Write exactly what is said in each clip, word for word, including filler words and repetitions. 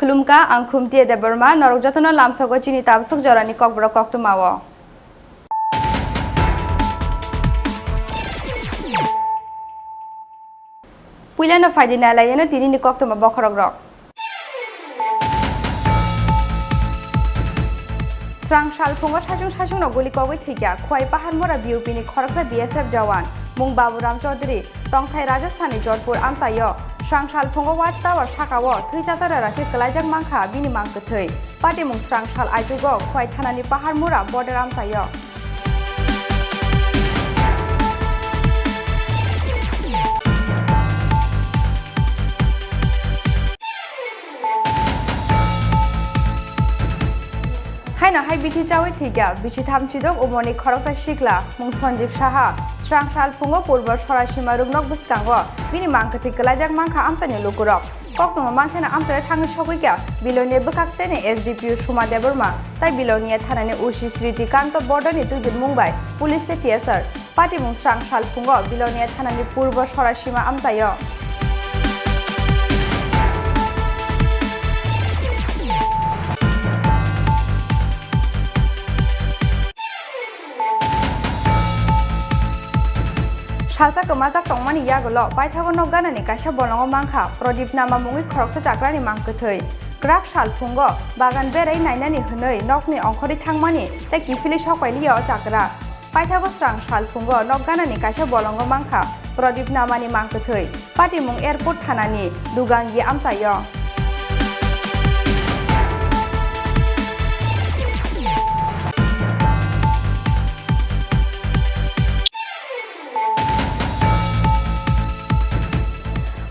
Khulumkha, ang Khumtia Debbarma, norok jotono lamsogo chini tabswk jorani kokborok koktwmao. Puilano phaidi nailaiyano tinini koktwma bokhorokrok. Srang salphungo saichung saichungno guli kogwi thwikha Khwai Paharmura B U P ni khoroksa B S F jawan, mung Baburam Chaudhary, tongthai Rajasthan ni Jodhpur amchaio. Srang salphungo Watch Tower sakao thwi chachara rakhe kwlaijak mankha bini mang kwthwi. Patimung srang sal aichugo Khwai thanani Paharmura border amchaio. Haino hai bithi chawi thwikha bisi thamchidok umorni khoroksa sikla mung Sanjeev Saha. Srang salphungo Purbo Sorasima ruknok bwskango bini mang kwthwi kwlaijak mankha amchaini lukurok. Koktwma mankhe no amchaio thangwi sogwi kha Bilonia bwkhak sreni S D P O Suma Debbarma tai Bilonia thanani O C Sriti Kanto Bordoni twidulmung bai police tei T S R. Patimung srang salphungo Bilonia thanani Purbo Sorasima amchaio. Salsa kwmajak tongmani yagulo paithago nok ganani kaisa bolongo mankha Pradip Nama mungwi khoroksa chakrani mang kwthwi. Kwrak salphungo bagan berai nainani hwnwi nokni ongkhorwi thangmani tei kiphilwi sokpailiya o chakra. Paithago srang salphungo nok ganani kaisa bolongo mankha Pradip Namani mang kwthwi. Patimung Airport thanani Dugangi amchaio.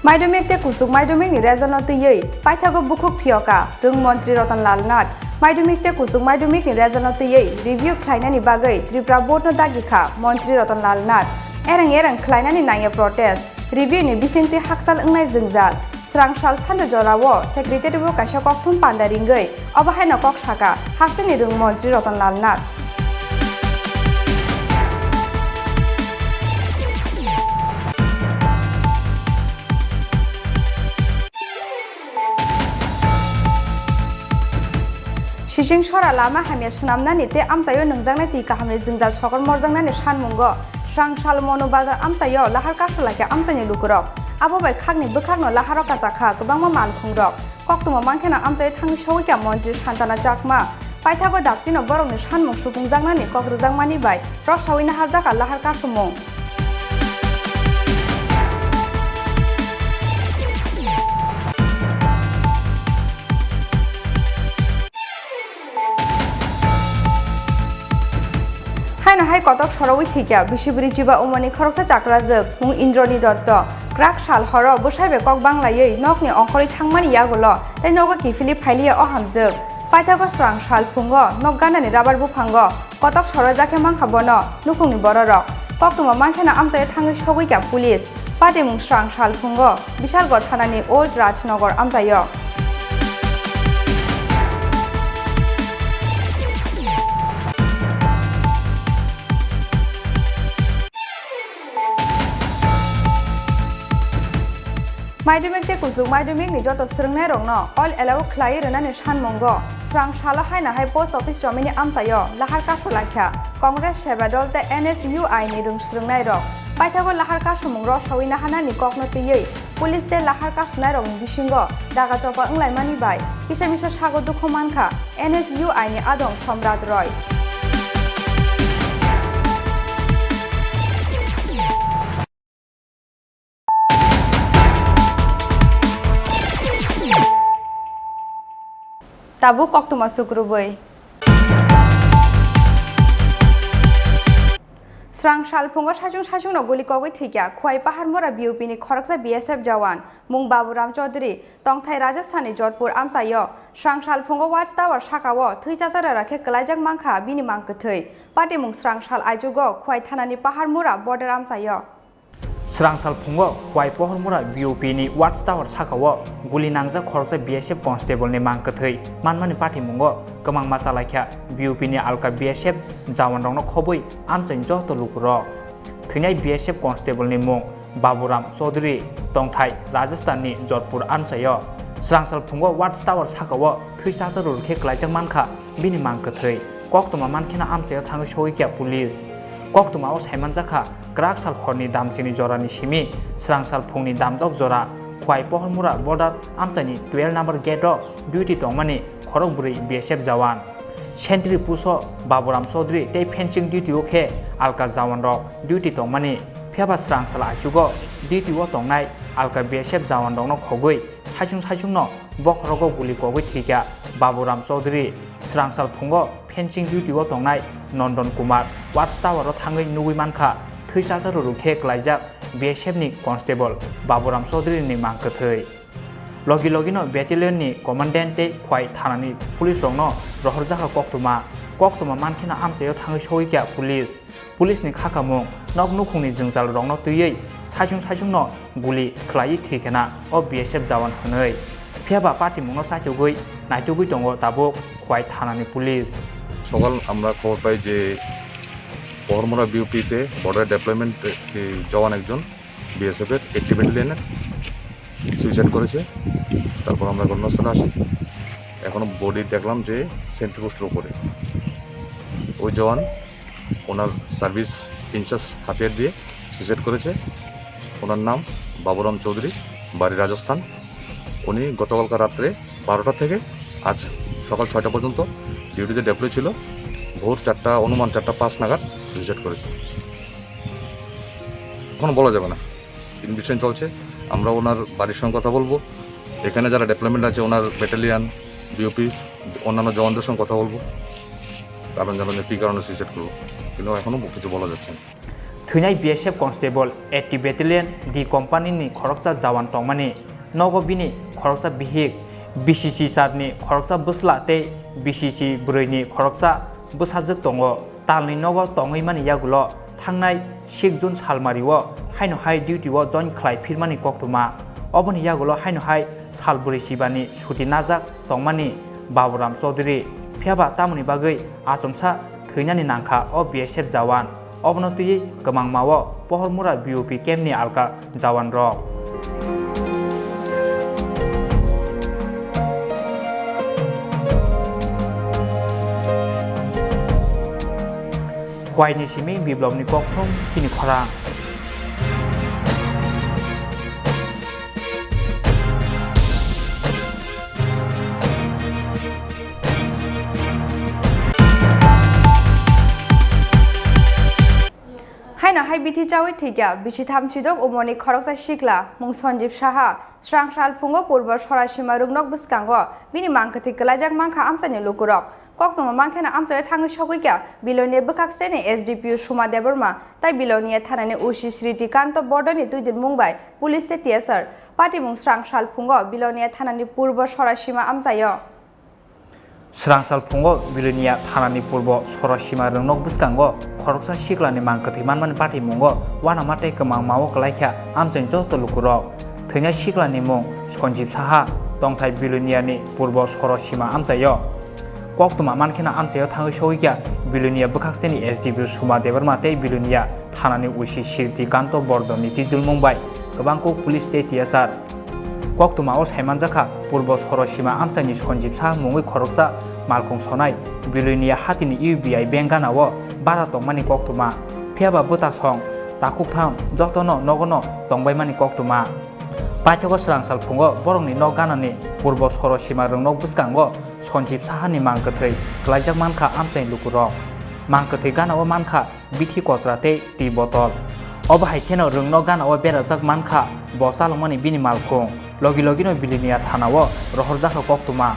Maidumik tei kuchuk maidumikni resultno twiwi paithago bukhuk phiyoka rwng montri Ratan Lal Nath. Maidumik tei kuchuk maidumikni resultno twiwi review khlainani bagwi Tripura boardno dagi kha montri Ratan Lal Nath. Ereng ereng khlainani nangya protest. Review ni bisingtwi hakchal wngnai jwngjal. Srang sal sando jorao secretary bo kaisa kokthum panda ringwi obo haino kok saka hasteni rwng montri Ratan Lal Nath. Sising sora lama hamya swnamnani tei amchaio nwngjaknai twi kahamni jwngjal sokol morjaknani sanmungo srang sal Monu Bazar amchaio lahar kasu laikha amchaini lukurok. Abo bai khakni bwkhakno laharo kachakha kwbangma malkhungrok. Koktwma mankheno amchaio thangwi sogwikha montri Santana Chakma. Paithago daktino borokni sanmung supungjaknani kok rwjakmani bai rwsaui naharjakha lahar kasumung. Haino hai kotok sorowi thwikha bisi bwrwi chiba umorni khoroksa chakrajwk mung Indroni Dotto. Kwrak sal horo bwsai bai kok banglaiwi nokni ongkhorwi thangmani yagulo tei nogo kiphilwi phailiya o hamjwk. Paithago srang sal phungo nok ganani rabar buphango kotok sorojak khe mankha bono nukhungni bororok. Koktwma mankheno amchaio thangwi sogwikha police. Patimung srang sal phungo Bishalgarh thanani Old Rajnagar amchaio. Maidumik tei kuchuk maidumik ni joto swrwngnairokno all allow khlaiwi rwnani sanmungo srang salo haino hai post office chomini amchaio lahar kasu laikha Congress Seva Dol tei N S U I ni rwng swrwngnairok. Paithago lahar kasumung rwsaui naharnani kokno twiwi Police tei lahar kasnairokni bisingo daga chopa wnglaimani bai kisa misa sago dukhu mankha N S U I ni adong Somrat Roy. Tabuk koktwma sukrubwi. Srang sal phungo saichung saichungno guli kogwi thwikha Khwai Paharmura B O P ni khoroksa B S F jawan, mung Baburam Chaudhary, tongthai Rajasthan ni Jodhpur amchaio. Srang sal phungo Watch Tower sakao thwi chachara khe kwlaijak mankha bini mang kwthwi. Patimung srang sal aichugo Khwai thanani Paharmura border amchaio. Srang sal phungo Khwai Pohormura B O P ni Watch Tower sakao guli nangjak khoroksa B S F constable ni mang kwthwi manmani patimungo kwmangma chalaikha B O P ni alka B S F jawan rokno khobwi amchaini joto lukurok. Thwinai B S F constable ni mung Baburam Chaudhary, tongthai Rajasthan ni Jodhpur amchaio. Srang sal phungo Watch Tower sakao thwi chacharo rwkhe kwlaijak mankha bini mang kwthwi. Koktwma mankheno amchaio thangwi sogwi kha police. Koktwmao saimanjakha, kwrak sal horni damchini jorani simi srang sal phungni damdok jora Khwai Pohormura border amchaini twelve number gate o duty tongmani khorok bwrwi B S F jawan. Sentry puso Baburam Chaudhary tei fencing duty o khe alka jawan rok duty tongmani, phiyaba srang sal aichugo duty o tongnai alka B S F jawan rokno khogwi saichung saichungno bokhorogo guli kogwi thwikha Baburam Chaudhary. Srang sal phungo fencing duty o tongnai Nondon Kumar Watch Tower o thangwi nugwi mankha thwi chacharo rwkhe kwlaijak B S F ni constable Baburam Chaudhary ni mang kwthwi. Logi logino battalion ni commandant tei Khwai thanani police rokno rohorjakha koktwma. Koktwma mankheno amchaio thangwi sogwi kha police. Police ni khakamung, nok nukhungni jwngjal rokno twiwi saichung saichungno guli khwlaiwi thwi khna o B S F jawan hwnwi. Phiyaba patimungno chaitugwi naitugwi tongo tabuk Khwai thanani police. সকাল আমরা খবর পাই যে পহরমোড়া বিওপিতে border deployment জওয়ান একজন বিএসএফ এর এইটটি ব্যাটালিয়নের সুইসাইড করেছে। তারপর আমরা ঘটনাস্থলে আসি। এখনো বডি দেখলাম যে সেন্ট্রি পোস্টের উপরে। ওই জওয়ান ওনার সার্ভিস পিনচাস হাতিয়ার দিয়ে সুইসাইড করেছে। ওনার নাম বাবুরাম চৌধুরী, বাড়ি রাজস্থান। উনি গতকালকার রাত্রে বারোটা থেকে আজ সকাল ছয়টা পর্যন্ত ডিউটিতে ডিপ্লয় ছিল। ভোর চারটা, অনুমান চারটা পাঁচ নাগাদ সুইসাইড করেছে। এখন বলা যাবে না, ইনভেস্টিগেশন চলছে। আমরা ওনার বাড়ির সঙ্গে কথা বলবো, এখানে যারা ডিপ্লয়মেন্ট আছে, ওনার ব্যাটালিয়ন, বিওপি, অন্যান্য জওয়ানদের সঙ্গে কথা বলবো, কারণ জানা যায় কী কারণে সুইসাইড করলো, কিন্তু এখনও কিছু বলা যাচ্ছে না। Thwinai B S F constable, eighty battalion, D company ni khoroksa jawan tongmani, nogo bini khoroksa bihik, B C C char ni khoroksa bwsla tei B C C brwi ni khoroksa bwsajwk tongo. Talni nogo tongwi mani yagulo thangnai six June salmario haino hai duty o join khlai phirmani koktwma. Oboni yagulo haino hai sal brwi sibani suti najak tongmani Baburam Chaudhary. Phiyaba tamoni bagwi achomsa thwinani nangkha o B S F jawan. Obono twiwi kwmangmao Pohormura B O P camp ni alka jawan rok. Khwai ni simi Biplop ni kokthum chini khorang. Haino hai bithi chawi thwikha bisi thamchidok umorni khoroksa sikla mung Sanjib Saha. Srang sal phungo purbo Sorasima ruknok bwskango bini mang kwthwi kwlaijak mankha amchaini lukurok. Koktwma mankheno amchaio thangwi sogwikha Bilonia bwkhak sreni S D P O Suma Debbarma tai Bilonia thanani O C Sriti Kanto Bordoni twidulmung bai police tei T S R. Patimung srang sal phungo Bilonia thanani purbo Sorasima amchaio. Srang sal phungo Bilonia thanani purbo Sorasima rwngnok bwskango khoroksa siklani mang kwthwi manmani patimungo uanama tei kwmangmao kwlaikha amchaini joto lukurok. Thwinai siklani mung Sanjib Saha, tongthai Biloniani purbo Sorasima amchaio. Koktwma mankheno amchaio thangwi sogwikha Bilonia bwkhakseni S D P O Suma Debbarma tei Bilonia thanani O C Sriti Kanto Bordoni twidulmung bai kwbangkuk police tei T S R. Koktwmao saimanjakha, purbo Sorosima amchaini Sanjib Saha mungwi khoroksa malkhung sonai Bilonia hatini U B I bank ganao bara tongmani koktwma. Phiyaba bwtasong takhuktham jotono nogono tongbaimani koktwma. Paithago swrang sal phungo borokni nok ganani purbo soro sima rwngnok bwskango Sanjib Sahani mang kwthwi kwlaijak mankha amchaini lukurok. Mang kwthwi ganao mankha bithi kotra tei twi botol. Obo hai kheno rwngnok ganao berajak mankha bo chalokmani bini malkhung. Logi logino Bilonia thanao rohorjakha koktwma.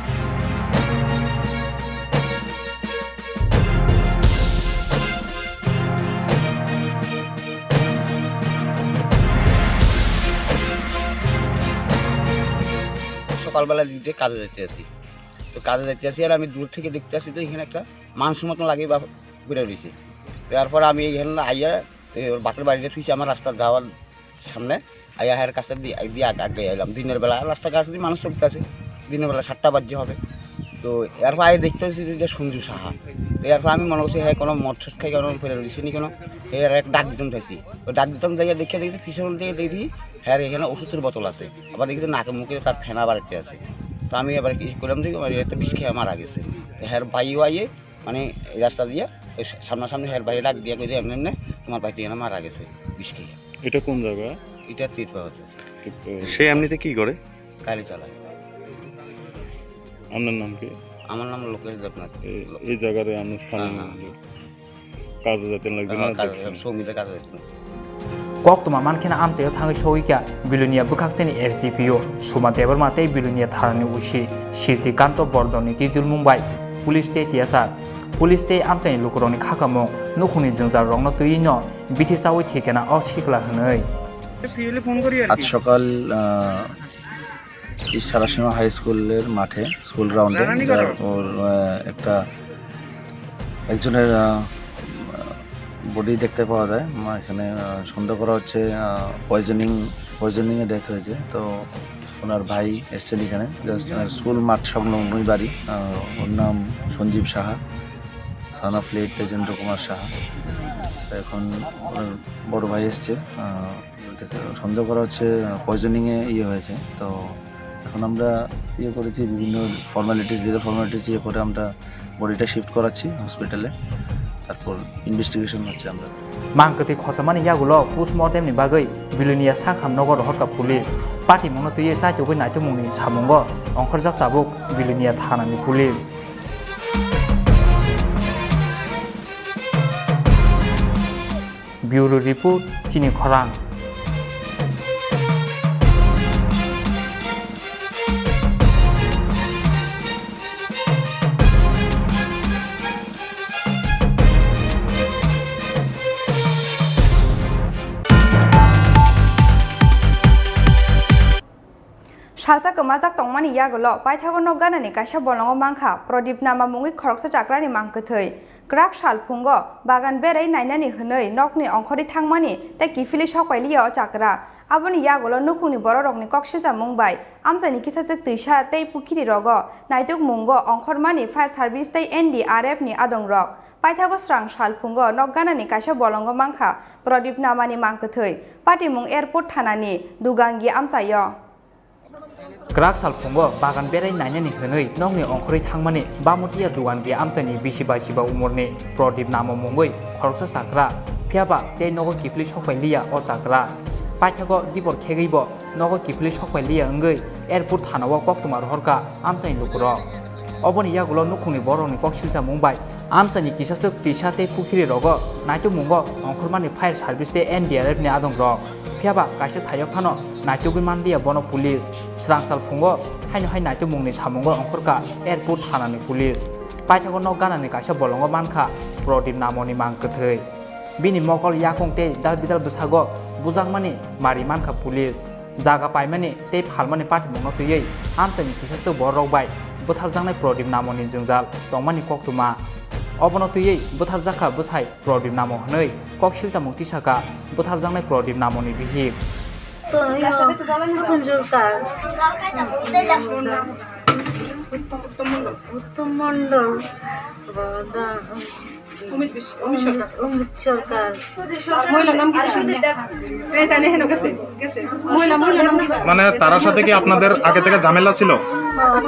সকালবেলা ডিউটি কাজে যাইতে আছি, তো কাজে যাইতে আছি আর আমি দূর থেকে দেখতে আছি যে এখানে একটা মানুষের মতন লাগে বা পড়ে রয়েছে। তো এরপর আমি এখানে আইয়া এই ওর বাপের বাড়িতে শুয়েছি আমার রাস্তা যাওয়ার সামনে, আইয়া হের কাছে দিয়ে দিয়ে আগে আগে এলাম। দিনের বেলা রাস্তাঘাট দিয়ে মানুষ চলতে আছে, দিনের বেলা সাতটা বাজে হবে। তো এরপর আগে দেখতে হচ্ছে যে সঞ্জু সাহা। তো এরপর আমি মনে করছি, হ্যাঁ, কোনো মদ ঠদ খাই, কোনো ফেলে দিচ্ছি নি, কোনো এর এক ডাক দিতাম চাইছি। তো ডাক দিতাম যাইয়া দেখে দেখি পিছন থেকে দেখি হ্যাঁ, এখানে ওষুধের বোতল আছে, আবার দেখি তো নাকে মুখে তার ফেনা বাড়িতে আছে। তো আমি আবার কি করলাম, দেখি আমার একটা বিষ খেয়ে মারা গেছে। তো হ্যাঁ, ভাইও আইয়ে মানে এই রাস্তা দিয়ে ওই সামনাসামনি হ্যাঁ, ভাই ডাক দিয়ে কই যে এমনি এমনি তোমার ভাই এখানে মারা গেছে বিষ খেয়ে। এটা কোন জায়গা? এটা তীর্থ হচ্ছে। তীর্থ। সে এমনিতে কি করে? গাড়ি চালায়। আপনার নাম কি? আমার নাম লোকেশ দেবনাথ। এই, এই জায়গার আনুষ্ঠানিক হ্যাঁ, হ্যাঁ। কাজে যাইতে লাগবে না, হ্যাঁ, কাজে, শ্রমিকের কাজে যাইতে লাগবে। Koktwma mankheno amchaio thangwi sogwikha Bilonia bwkhakseni S D P O Suma Debbarma tei Bilonia thanani O C Sirti Kanto Bordoni twi dulmung bai police tei tiyasa. Police tei amchaini lukurokni khakamung nukhungni jwngjalrokno twiwi no bithi chaui thikena o sikla hwnwi. আজ সকাল, আহ, এই সারাসীমা হাই স্কুলের মাঠে, স্কুল গ্রাউন্ডে, যার ওর, আহ, একটা, একজনের, আহ, বডি দেখতে পাওয়া যায়। উম, এখানে, আহ, সন্দেহ করা হচ্ছে, আহ, পয়জনিং, পয়জনিংয়ে ডেথ হয়েছে। তো ওনার ভাই এসছেন এখানে, জাস্ট, আহ, স্কুল মাঠ সংলগ্নই বাড়ি। আহ, ওর নাম Sanjib Saha, son of late Tejendra Kumar Saha. তো এখন ওনার বড় ভাই এসছে, আহ, সন্দেহ করা হচ্ছে, আহ, পয়জনিংয়ে ইয়ে হয়েছে। তো এখন আমরা ইয়ে করেছি, বিভিন্ন ফর্মালিটিস, লিগাল ফর্মালিটিস ইয়ে করে আমরা বডিটা শিফট করাচ্ছি হসপিটালে, তারপর ইনভেস্টিগেশন হচ্ছে আমরা। Mang kwthwi khochamani yagulo postmortem ni bagwi Bilonia sakham nogo rohorkha police. Patimungno twiwi chaitugwi naitukmungni samungo ongkhorjak tabuk Bilonia thanani police. Bureau Report, Chini Khorang. Salsa kwmajak tongmani yagulo paithago nok ganani kaisa bolongo mankha Prodip Nama mungwi khoroksa chakrani mang kwthwi. Kwrak sal phungo bagan berai nainani hwnwi nokni ongkhorwi thangmani tei kiphilwi sokpai liya o chakra. Aboni yagulo nukhungni bororokni kok silchamung bai amchaini kisachwk twisa tei pukhiri rogo naitukmungo ongkhormani fire service tei N D R F ni adongrok. Paithago srang sal phungo nok ganani kaisa bolongo mankha Prodip Namani mang kwthwi, patimung airport thanani Dugangi amchaio. Kwrak sal phungo bagan berai nainani hwnwi nokni ongkhorwi thangmani Bamutia Dugangi amchaini bisi bai chiba umorni Prodip Namo mungwi khoroksa chakra, phiyaba tei nogo kiphilwi sokpai liya o chakra. Paithago dibor khegwibo nogo kiphilwi sokpai liya wngwi airport thanao koktwma rohorkha amchaini lukurok. Oboni yagulo nukhungni borokni kok silchamung bai amchaini kisachwk twisa tei pukhiri rogo naitukmungo ongkhormani fire service tei N D R F ni adongrok. Phiyaba kaisa thaio phano naitugwi manliya bono police. Srang sal phungo haino hai naitukmungni samungo ongkhorkha airport thanani police. Paithago nok ganani kaisa bolongo mankha Prodip Namoni mang kwthwi. Bini mokol, yakung tei dal bidal bwsago bujakmani mari mankha police. Jaga paimani tei phalmani patimungno twiwi amchaini kisachwk bororok bai bwtharjaknai Prodip Namoni jwngjal tongmani koktwma. Obono twiwi bwtharjakha bwsai Prodip Namo hwnwi kok silchamung tisakha bwtharjaknai Prodip Namoni bihik. To, yo, Tukun Sarkar. Uttom Mondol. Umish Bish-, Umish Sarkar. Umish Sarkar. মহিলার নাম কি জানি না। এই জানি হেন গেছে, গেছে। মহিলা, মহিলার নাম কি জানি? মানে তার সাথে কি আপনাদের আগে থেকে ঝামেলা ছিল? ও,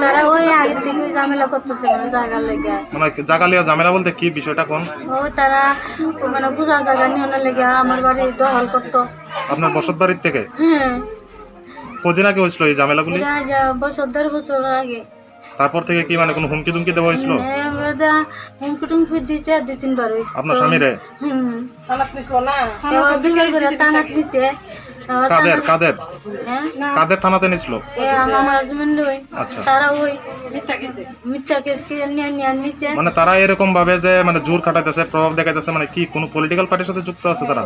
তারা ওই আগে থেকে ঝামেলা করতেছিল জায়গার লেগে। মানে জায়গা লিয়ে ঝামেলা বলতে কি বিষয়টা কোন? ও, তারা মানে পূজার জায়গা নিয়ে লেগে আমার বাড়ি দখল করতো। আপনার বসত বাড়ির থেকে? হ্যাঁ। কদিন আগে হয়েছিল এই ঝামেলাগুলি? এটা আজ, আহ, বছর, দেড় বছর আগে। তারপর থেকে কি মানে কোনো হুমকি টুমকি দেওয়া হয়েছিল? হ্যাঁ, দাদা, হুমকি টুমকি দিছে দুই তিনবার ওই। আপনার তো স্বামীরে? হুম। থানাত নিছিল না? এবার দুইবার করে থানাত নিছে। আহ, কাদের, থানাত কাদের? হ্যাঁ? কাদের থানাতে নিছিল? এ, আমার হাজবেন্ড ওই। আচ্ছা। তারা ওই মিথ্যা কেস কি নিয়ে, নিয়ে নিছে। মানে তারা এরকম ভাবে যে মানে জোর খাটাইতেছে, প্রভাব দেখাইতেছে, মানে কি কোনো পলিটিক্যাল পার্টির সাথে যুক্ত আছে তারা?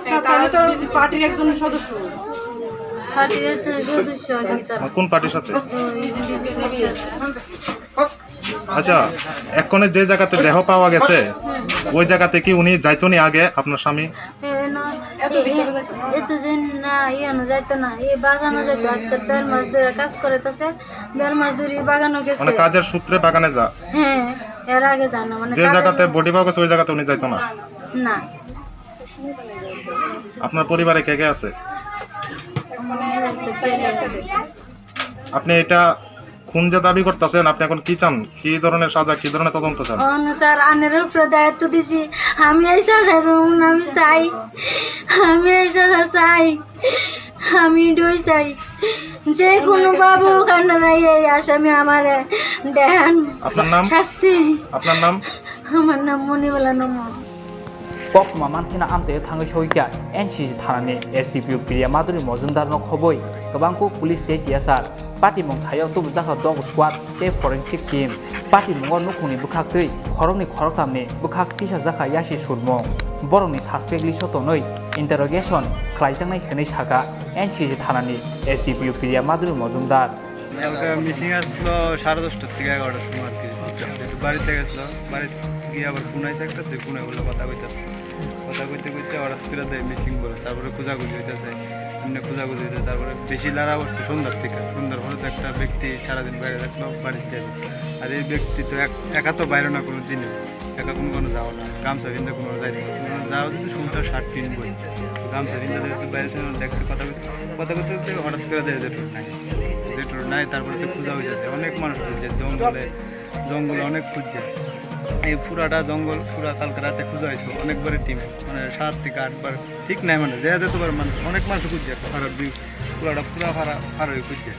হ্যাঁ, তারা তো পার্টির একজন সদস্য। পার্টির একজন সদস্য আর কি তারা। মানে কোন পার্টির সাথে? ওই বিজেপির সাথে। আচ্ছা, এক্ষণে যে জায়গাতে দেহ পাওয়া গেছে, ওই জায়গাতে কি উনি যাইতো নি আগে, আপনার স্বামী? এ, না, এ, এ, এতদিন না, ইয়ে না যাইতো না, এই বাগানো যাইতো। আজকে দেড় মাস ধরে কাজ করে তাছে, দেড় মাস ধরে এই বাগানো গেছে। মানে কাজের সূত্রে বাগানে যা? হ্যাঁ, এর আগে জানো, মানে যে কাজের জায়গাতে বডি পাওয়া গেছে, ওই জায়গাতে উনি যাইতো না? না। আপনার পরিবারে কে কে আছে? আমার একটা ছেলে আছে। আপনি এটা খুন যে দাবি করতেছেন, আপনি এখন কি চান? কি ধরনের সাজা, কি ধরনের তদন্ত চান? অনু স্যার, আনের উপরে দায়িত্ব দিছি। আমি এই সাজা যেমন আমি চাই, আমি এই সাজা চাই, আমি ডই চাই। যে কোনো বাবু কান্না নাই, এই আসামি আমারে দেন। আপনার নাম? শাস্তি। আপনার নাম? আমার নাম মণিবালা নম। Kokma mankheno amchaio thangwi sogwikha N C C thanani S D P O Priya Madhuri Mojumdar no khobwi kwbangkuk police tei T S R. Patimung thaio tubujakha dog squad tei forensic team. Patimungo nukhungni bwkhaktwi khoroknwi khoroktamni bwkhak tisajakha yasi surmung. Borokni suspect list o tonwi interrogation khlaijaknai hwnwi sakha N C C thanani S D P O Priya Madhuri Mojumdar. কালকে মিসিং আসলো সাড়ে দশটার থেকে এগারোটার সময় আর কি। আচ্ছা। একটু বাড়িতে গেছিলো, বাড়িতে গিয়ে আবার ফোন আইছে একটা, দুই ফোনে বলে কথা কইতেছে। কথা কইতে কইতে হঠাৎ করে দেয় মিসিং বলে, তারপরে খোঁজাখুঁজি হইতেছে, এমনি খোঁজাখুঁজি হইতেছে, তারপরে বেশি লাড়া উঠছে সন্ধ্যার থেকে। সন্ধ্যার পরে তো একটা ব্যক্তি সারাদিন বাইরে থাকলো, বাড়িতে যাবে। আর এই ব্যক্তি তো এক-, একা তো বাইরে না কোনো দিনই, একা কোনো কোনো যাওয়া না, গামছা কিনতে কোনো যাইতে পারে না। যাওয়া যদি সন্ধ্যা শার্ট কিনবই, গামছা কিনতে যেহেতু বাইরে ছিল, দেখছে কথা কইতে, কথা কইতে কইতে হঠাৎ করে দেয় যে নাই। যে টোটো নাই, তারপরে তো খোঁজা হইতেছে, অনেক মানুষ খুঁজছে, জঙ্গলে, জঙ্গলে অনেক খুঁজছে। এই পুরাটা জঙ্গল, পুরা কালকে রাতে খোঁজা হয়েছে অনেকবারই টিমে, মানে সাত থেকে আটবার, ঠিক নাই, মানে যে যেত পারে, মানে অনেক মানুষ খুঁজছে, একটা পাড়ার দুই, পুরাটা পুরা পাড়া পার হয়ে খুঁজছে।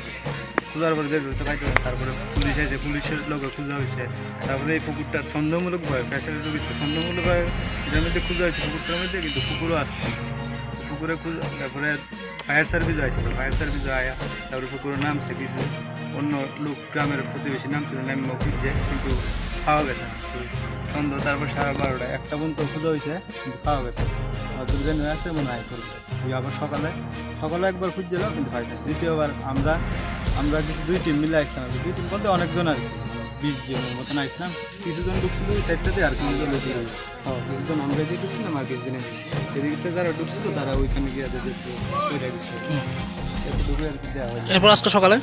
খোঁজার পরে যে টোটো পাইতে পারে, তারপরে পুলিশ আছে, পুলিশের লগে খোঁজা হয়েছে। তারপরে এই পুকুরটা সন্দেহমূলক ভাবে, ফ্যাসিলিটির ভিতরে সন্দেহমূলক ভাবে এটার মধ্যে খোঁজা হয়েছে, পুকুরটার মধ্যে, কিন্তু পুকুরও আসছে। পুকুরে খোঁজা, তারপরে ফায়ার সার্ভিসও আসছে, ফায়ার সার্ভিসও আয়া, তারপরে পুকুরে নামছে কিছু অন্য লোক, গ্রামের প্রতিবেশী নামছিল, নামিয়ে খুঁজছে, কিন্তু পাওয়া গেছে না। তো সন্ধ্যা, তারপর সাড়ে বারোটা, একটা পর্যন্ত খোঁজা হয়েছে, কিন্তু পাওয়া গেছে না। আর দুর্গা নিয়ে আছে, মনে হয় করবে। ওই আবার সকালে, সকালে একবার খুঁজছিল, কিন্তু পাইছে না। দ্বিতীয়বার আমরা, আমরা কিছু দুই টিম মিলে আসছিলাম, দুই টিম বলতে অনেকজন আর কি, বিশ জনের মতন আসছিলাম। কিছু জন ঢুকছিল ওই সাইডটাতে, আর কিছু জন ঢুকছিল। হ্যাঁ, একজন আমরা এদিকে ছিলাম, আর কিছুজন এদিকে। এদিকে যারা ঢুকছিল, তারা ওইখানে গিয়ে দেখে একটু ওইটা গেছিল। হুম। এতটুকু আর কি দেওয়া হয়েছে। এরপর আজকে সকালে?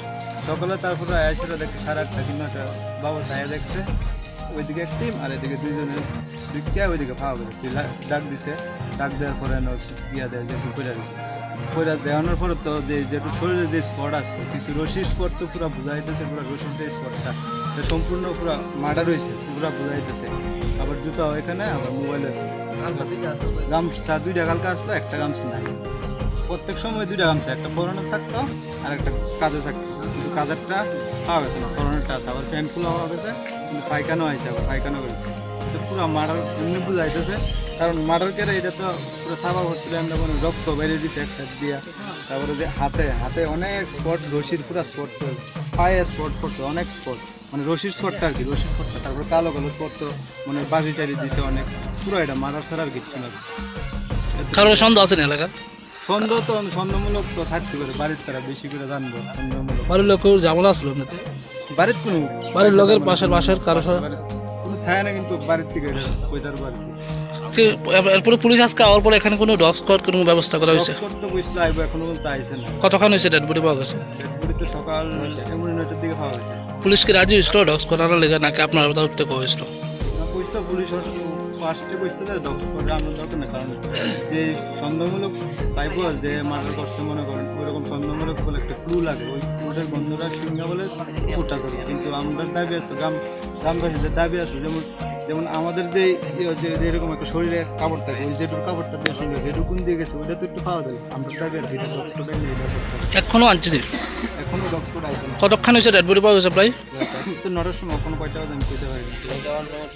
সকালে তারপরে আয়া সেটা দেখছে সাড়ে আটটা কি নয়টা, বাবা তাই দেখছে। ওইদিকে এক টিম, আর এদিকে দুইজনে ঢুকিয়া ওইদিকে ফাওয়া গেছে। তুই লা-, ডাক দিছে, ডাক দেওয়ার পরে এনে হচ্ছে গিয়া দেয় যে একটু কইরা দিছে। কইরা দেওয়ানোর পরে তো যে, যেটুক শরীরে যে স্পট আছে, কিছু রশির স্পট তো পুরা বুঝা যাইতেছে, পুরা রশির যে স্পটটা, এটা সম্পূর্ণ পুরা মার্ডার হয়েছে, পুরা বুঝা যাইতেছে। আবার জুতা এখানে, আবার মোবাইল এখানে। গামছা দুইটা কালকে আসলো, একটা গামছা নাই। প্রত্যেক সময় দুইটা গামছা, একটা পরনে থাকতো আর একটা কাঁধে থাকতো, কিন্তু কাঁধেরটা পাওয়া গেছে না, পরনেরটা আছে। আবার প্যান্ট খোলা পাওয়া গেছে, কিন্তু পায়খানাও আইছে, আবার পায়খানাও গেছে। এটা পুরা মার্ডার এমনি বুঝা যাইতেছে, কারণ মার্ডার করে এটা তো পুরো সাবা করছিল, আমরা কোনো রক্ত বাইরে দিছে এক সাইড দিয়া। তারপরে যে হাতে, হাতে অনেক স্পট, রশির পুরা স্পট, পায়ে স্পট পড়ছে, অনেক স্পট, মানে রশির স্পটটা আর কি, রশির স্পটটা। তারপরে কালো কালো স্পট তো মানে বাড়ি টাড়ি দিছে অনেক, পুরো এটা মার্ডার ছাড়া আর কিচ্ছু না। কারোর সন্দেহ আছে না এলাকা? সন্দেহ তো, সন্দেহমূলক তো থাকতে পারে, বাড়ির তারা বেশি করে জানবো সন্দেহমূলক। বাড়ির লোকের ঝামেলা আসলো এমনিতে? বাড়ির কোনো বাড়ির লোকের পাশের, পাশের কারো সাথে? বাড়ির কোনো থাকে না, কিন্তু বাড়ির থেকে এটা কইতার পারে। কি এর-, এরপরে পুলিশ আজকে আওয়ার পরে এখানে কোনো ডগ স্কোয়াড কোনো ব্যবস্থা করা হয়েছে? ডগ স্কোয়াড তো বুঝতে আইবো, এখনো পর্যন্ত আইছে না। কতক্ষণ হয়েছে ডেড বডি পাওয়া গেছে? ডেড বডি তো সকাল নয়টা, এমনি নয়টার দিকে পাওয়া গেছে। পুলিশ কি রাজি হয়েছিল ডগ স্কোয়াড আনার লেগে, নাকি আপনার তরফ থেকে হয়েছিল? না, বুঝতে পুলিশ ফার্স্টে বুঝতে দেয় ডগ স্কোয়াড আনার দরকার না, কারণ যে সন্দেহমূলক টাইপের যে মার্ডার করছে মনে করেন, ওইরকম সন্দেহমূলক বলে একটা ক্লু লাগে, ওই ক্লুটার গন্ধটা সিঙ্গা বলে ওটা করে। কিন্তু আমরা দাবি আছে, গ্রাম, গ্রামবাসীদের দাবি আছে, যেমন যেমন আমাদের যে ইয়ে হচ্ছে যে এরকম একটা শরীরে কাপড় থাকে, ওই জেঠুর কাপড়টা দিয়ে সঙ্গে জেঠু কোন দিয়ে গেছে ওইটা তো একটু পাওয়া যায়। আমরা তাকে এটা রক্তটা নিয়ে এটা করতে হবে। এখনো আনছে যে? এখনো রক্তটা আইছে না। কতক্ষণ হয়েছে ডেড বডি পাওয়া গেছে প্রায়? তো নটার সময় কোনো কয়টা বাজে আমি কইতে পারি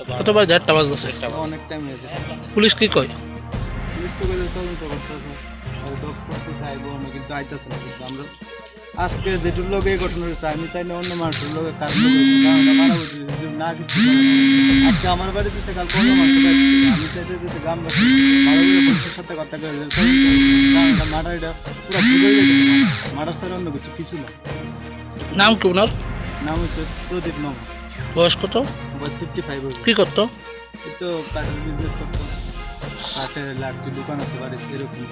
না। কতবার চারটা বাজতেছে? অনেক টাইম হয়েছে। পুলিশ কি কয়? পুলিশ তো কইলে তদন্ত করতে হবে। আর ডগ করতে চাইবো না, কিন্তু আইতাছে না, কিন্তু আমরা আজকে যেটুর লগে এই ঘটনা হয়েছে, আমি চাই না অন্য মানুষের লগে কার লগে হইছে, কারণ এটা মারা হয়েছে, যদি না কিছু করে। আজকে আমার বাড়িতে সে কালকে অন্য মানুষের বাড়িতে ছিল। আমি চাই যে যাতে গ্রামবাসী ভালো করে পুলিশের সাথে কথা করে, কারণ এটা মারা, এটা পুরো ভুল হয়ে গেছে। মারা ছাড়া অন্য কিছু, কিছু না। নাম কি ওনার? নাম হচ্ছে প্রদীপ নম। বয়স কত? বয়স ফিফটি ফাইভ হবে। কি করতো? এই তো কাঠের বিজনেস করতো, কাঠের লাকড়ি দোকান আছে বাড়িতে, এরকম।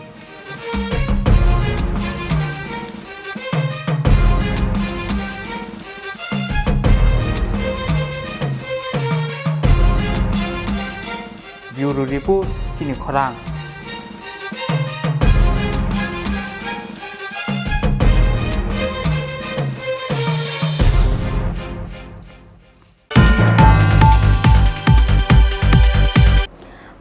Bureau Report, chini khorang.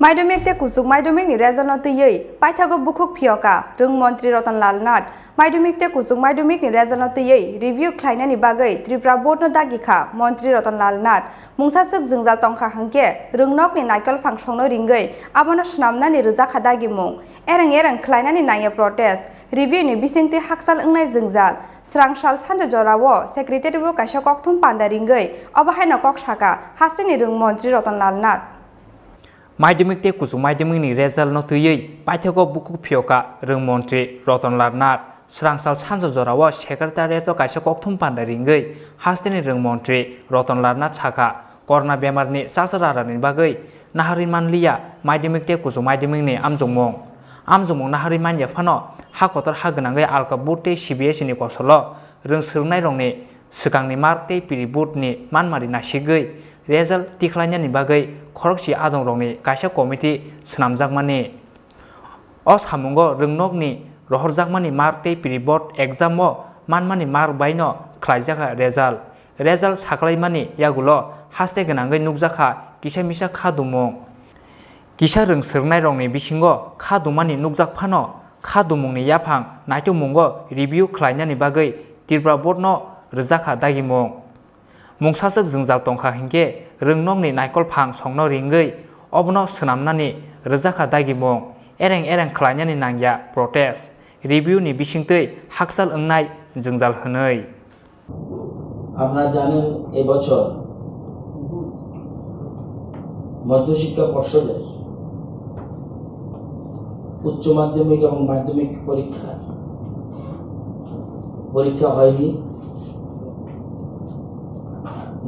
Maidumik tei kuchuk maidumik ni result no twiwi paithago bukhuk phiyoka rwng montri Ratan Lal Nath. Maidumik tei kuchuk maidumik ni result no twiwi review khlainani bagwi Tripura board no dagi kha montri Ratan Lal Nath. Mungsaswk jwngjal tongkha hwnkhe rwngnok ni naikol phangsong no ringwi abono swnamnani rwjakha dagimung. Ereng ereng khlainani nangya protest. Review ni bisingtwi hakchal wngnai jwngjal. Srang sal sanja jorao secretary o kaisa kokthum panda ringwi obo haino kok saka hasteni rwng montri Ratan Lal Nath. Maidumik tei kuchuk maidumik ni result no twiwi paithago bukhuk phiyoka rwng montri Ratan Lal Nath. Srang sal sanja jorao secretariat o kaisa kokthum panda ringwi hasteni rwng montri Ratan Lal Nath saka, corona bemar ni chasa rara ni bagwi naharwi manliya maidumik tei kuchuk maidumik ni amjokmung. Amjokmung naharwi manya phano ha kotor ha gwnangwi alka board tei C B S E ni kosolo rwng swrwngnairokni swkangni mark tei piri board ni manmari nasigwi result tikhlainani bagwi khorokchi adongrokni kaisa committee swnamjakmani. O samungo rwngnokni rohorjakmani mark tei piri board exam o manmani mark baino khlaijakha result. Result saklaimani yagulo haste gwnangwi nukjakha kisa misa kha dumung. Kisa rwng swrwngnairokni bisingo kha dumani nukjak phano kha dumungni yaphang naitokmungo review khlainani bagwi Tripura board no rwjakha dagimung. Mungsaswk jwngjal tongkha hinkhe rwngnokni naikol phangsongno ringwi obono swnamnani rwjakha dagimung. Ereng ereng khlainani nangya protest. Review ni bisingtwi hakchal wngnai jwngjal hwnwi. আপনারা জানেন, এবছর মধ্যশিক্ষা পর্ষদের উচ্চ মাধ্যমিক এবং মাধ্যমিক পরীক্ষা, পরীক্ষা হয়নি।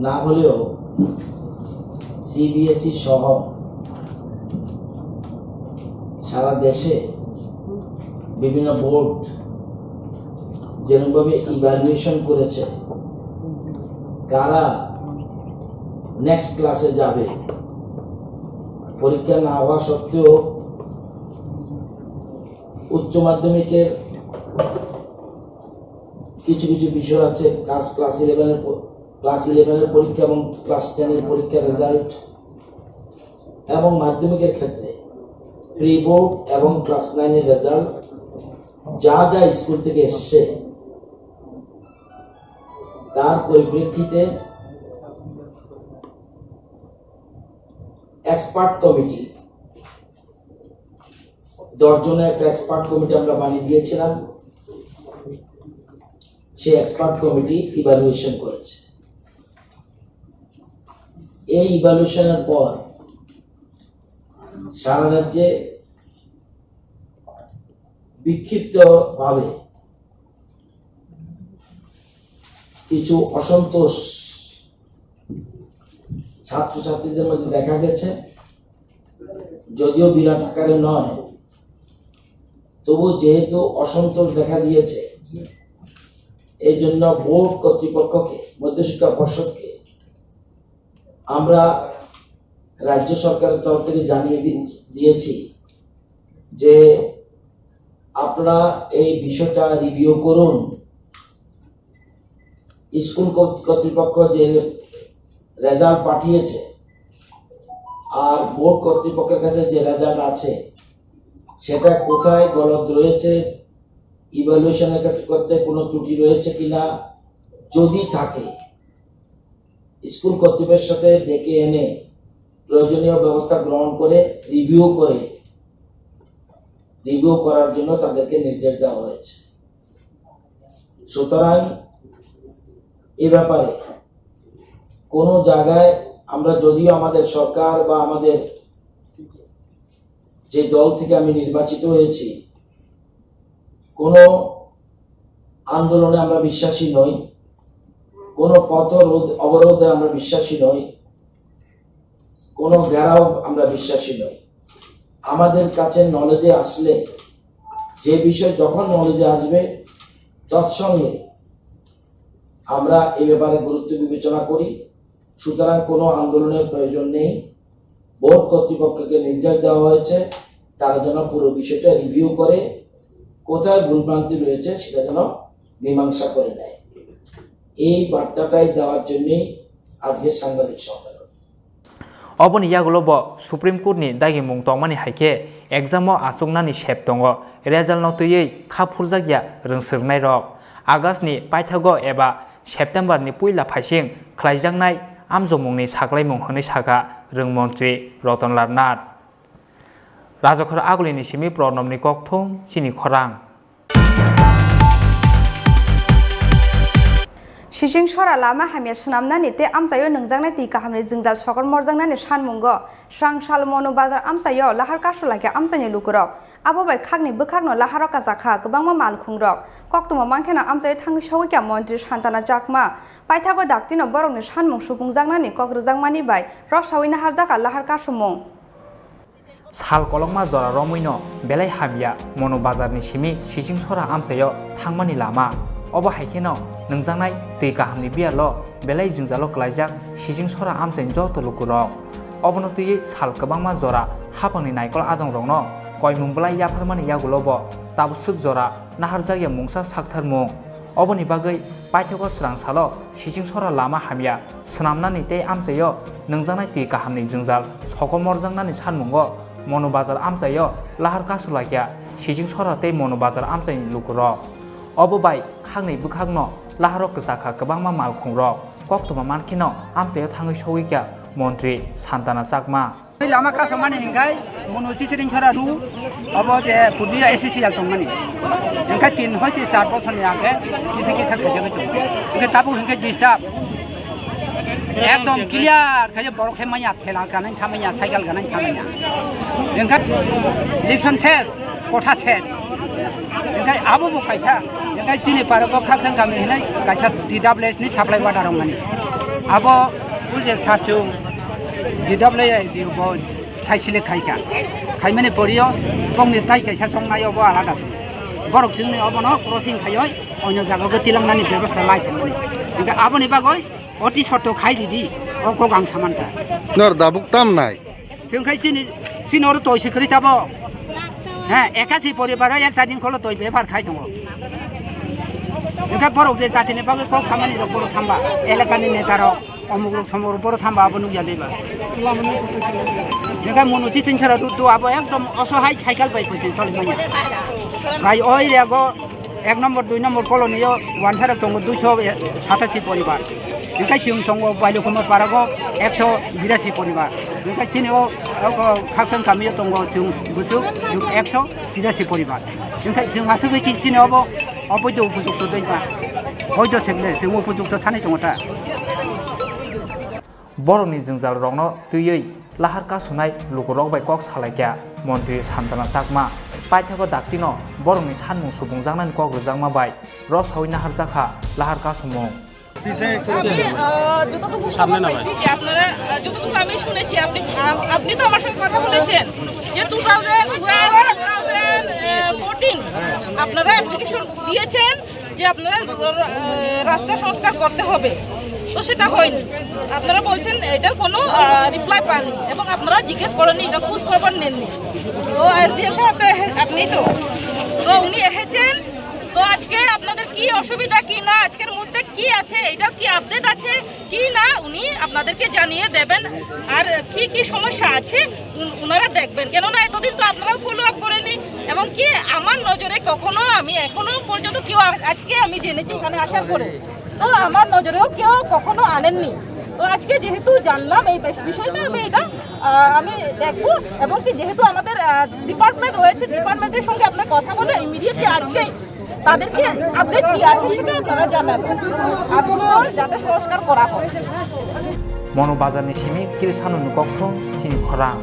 না হলেও সিবিএসই সহ সারা দেশে বিভিন্ন বোর্ড যেরকমভাবে ইভ্যালুয়েশন করেছে, কারা নেক্সট ক্লাসে যাবে, পরীক্ষা না হওয়া সত্ত্বেও উচ্চ মাধ্যমিকের কিছু কিছু বিষয় আছে, ক্লাস, ক্লাস ইলেভেনের প-, ক্লাস ইলেভেনের পরীক্ষা এবং ক্লাস টেনের পরীক্ষার রেজাল্ট এবং মাধ্যমিকের ক্ষেত্রে প্রি বোর্ড এবং ক্লাস নাইনের রেজাল্ট যা যা স্কুল থেকে এসছে, তার পরিপ্রেক্ষিতে এক্সপার্ট কমিটি, দশ জনের একটা এক্সপার্ট কমিটি আমরা বানিয়ে দিয়েছিলাম। সেই এক্সপার্ট কমিটি ইভ্যালুয়েশন করেছে। এই ইভ্যালুয়েশনের পর সারা রাজ্যে বিক্ষিপ্তভাবে কিছু অসন্তোষ ছাত্রছাত্রীদের মধ্যে দেখা গেছে, যদিও বিরাট আকারে নয়, তবু যেহেতু অসন্তোষ দেখা দিয়েছে, এই জন্য বোর্ড কর্তৃপক্ষকে, মধ্যশিক্ষা পর্ষদকে আমরা রাজ্য সরকারের তরফ থেকে জানিয়ে দি-, দিয়েছি যে আপনারা এই বিষয়টা রিভিউ করুন। স্কুল কর্ত-, কর্তৃপক্ষ যে রেজাল্ট পাঠিয়েছে, আর বোর্ড কর্তৃপক্ষের কাছে যে রেজাল্ট আছে, সেটা কোথায় গলদ রয়েছে, ইভ্যালুয়েশনের ক্ষেত্রে কোনো ত্রুটি রয়েছে কিনা, যদি থাকে, স্কুল কর্তৃপক্ষের সাথে ডেকে এনে প্রয়োজনীয় ব্যবস্থা গ্রহণ করে রিভিউ করে, রিভিউ করার জন্য তাদেরকে নির্দেশ দেওয়া হয়েছে। সুতরাং এ ব্যাপারে কোনো জায়গায় আমরা, যদিও আমাদের সরকার বা আমাদের যে দল থেকে আমি নির্বাচিত হয়েছি, কোনো আন্দোলনে আমরা বিশ্বাসী নই, কোনো পথ রোধ অবরোধে আমরা বিশ্বাসী নই, কোনো ঘেরাও আমরা বিশ্বাসী নই। আমাদের কাছে নলেজে আসলে, যে বিষয় যখন নলেজে আসবে, তৎসঙ্গে আমরা এ ব্যাপারে গুরুত্ব বিবেচনা করি। সুতরাং কোনো আন্দোলনের প্রয়োজন নেই। বোর্ড কর্তৃপক্ষকে নির্দেশ দেওয়া হয়েছে, তারা যেন পুরো বিষয়টা রিভিউ করে, কোথায় ভুলভ্রান্তি রয়েছে সেটা যেন মীমাংসা করে নেয়। এই বার্তাটাই দেওয়ার জন্যই আজকের সাংবাদিক সম্মেলন। Oboni yagulo bo Supreme Court ni dagimung tongmani hai khe exam o achuknani sep tongo, result no twiwi kha phurjakya rwngswrwngnairok August ni paithago eba September ni puila phaising khlaijaknai amjokmungni saklaimung hwnwi sakha rwng montri Ratan Lal Nath. Rajakhor Agulini simi Pranobni kokthum chini khorang. Sising sora lama hamya swnamnani tei amchaio nwngjaknai twi kahamni jwngjal sokol morjaknani sanmungo Srangsal Monu Bazar amchaio lahar kasu laikha amchaini lukurok. Abo bai khakni bwkhakno laharo kwchakha kwbangma malkhungrok. Koktwma mankheno amchaio thangwi sogwikha montri Santana Chakma. Paithago daktino borokni sanmung supungjaknani kok rwjakmani bai rosaui naharjakha lahar kasumung. Sal kolokma jora romwino belai hamya Monu Bazarni simi Sising sora amchaio thangmani lama. Obo hai kheno nwngjaknai twi kahamni biyalo belai jwngjalo klaijak Sising sora amchaini joto lukurok. Obono twiwi sal kwbangma jora haphangni naikol adongrokno koimung bwlai yapharmani yagulo bo tabuk swk jora naharjakya mungsa saktharmung. Oboni bagwi paithago swrang salo Sising sora lama hamya swnamnani tei amchaio nwngjaknai twi kahamni jwngjal sokol morjaknani sanmungo Monu Bazar amchaio lahar kasu laikha Sising sora tei Monu Bazar amchaini lukurok. Obo bai khakni bwkhakno laharo kwchakha kwbangma malkhungrok. Koktwma mankheno amchaio thangwi sogwikha montri Santana Chakma. Lama kasomani hinkhai Monu Sising sora ru, obo je purbiyo S C C L tongmani. Hinkhai tin hoite char bosorni age kisa kisa khaijagwi tongo. Hinkhai tabuk hinkhai disturb. Ekdom clear khaijak borok khe manya thela ganai thamanya, cycle ganai thamanya. Hinkhai election ses, kotha ses. Hinkhai abo bo kaisa, hinkhai chini parok o Khakchang kami hinai kaisa T W S ni supply water rok mani. Abo buje sachung T W S bo sai select khai kha. Khaimani porio bongni tai kaisa songnai obo alada. Borok chwngni obono crossing khaioi onyo jagao tilangnani bebostha lai tongmani. Hinkhai aboni bagoi oti sotto khai ridi, o kok ang saman kha. Nor dabuk tam nai. Chwng khai chini, chini oro toi se kwrwi tabo. He, ekasi poribar o ekta din kholo toi bepar khai tongo. Hinkhai borok je jatini bagwi kok samani rok borok thamba, elakani neta rok, omuk rok somok rok borok thamba abo nukya deba. Hinkhai Monu Sising sora ru tu abo ekdom osohai cycle bai koitin soli manya. Bai oi rego Ek nombor, dui nombor colony o wansarok tongo duiso satasi poribar. Hinkhai chwng tongo Bailokuma parao ekso birasi poribar. Hinkhai chini o, o Khakchang kami o tongo chwng bwswk chwng ekso tirasi poribar. Hinkhai chwng asugwi ki chini obo oboido upojukto daiba. Boido sebne chwng upojukto sani tongo ta. Borokni jwngjalrokno twiwi lahar kasunai lukurok bai kok salaikha montri Santana Chakma. Paithago daktino borokni sanmung supungjaknani kok rwjakma bai rosaui naharjakha lahar kasumung. আমি, আহ, যতটুকু খবর পাইছি যে আপনারা, আহ, যতটুকু আমি শুনেছি, আপনি, আম-, আপনি তো আমার সঙ্গে কথা বলেছেন যে two thousand twelve, two thousand fourteen আপনারা অ্যাপ্লিকেশন দিয়েছেন যে আপনারা, আহ, রাস্তা সংস্কার করতে হবে, তো সেটা হয়নি। আপনারা বলছেন এটার কোনো, আহ, রিপ্লাই পাননি এবং আপনারা জিজ্ঞেস করেননি, এটা খোঁজ খবর নেননি। তো এসডিএম সাহেব তো এসে-, আপনি তো, তো উনি এসেছেন, তো আজকে আপনাদের কি অসুবিধা কি না, আজকের মধ্যে কি আছে, এটার কি আপডেট আছে কি না, উনি আপনাদেরকে জানিয়ে দেবেন। আর কি কি সমস্যা আছে, উন- ওনারা দেখবেন, কেননা এতদিন তো আপনারাও ফলো আপ করেনি। এবং কি, আমার নজরে কখনো, আমি এখনো পর্যন্ত কেউ আ- আজকে আমি জেনেছি এখানে আসার পরে, তো আমার নজরেও কেউ কখনো আনেননি। তো আজকে যেহেতু জানলাম এই বেশ- বিষয়টা, আমি এটা আহ, আমি দেখবো। এবং কি, যেহেতু আমাদের ডিপার্টমেন্ট রয়েছে, ডিপার্টমেন্টের সঙ্গে আপনার কথা বলে ইমিডিয়েটলি আজকেই তাদেরকে আপডেট কি আছে সেটা আপনারা জানাবেন। আর দ্রুত যাতে সংস্কার করা হয়। Mono bazar ni simi Kirisanuni kokthum chini khorang.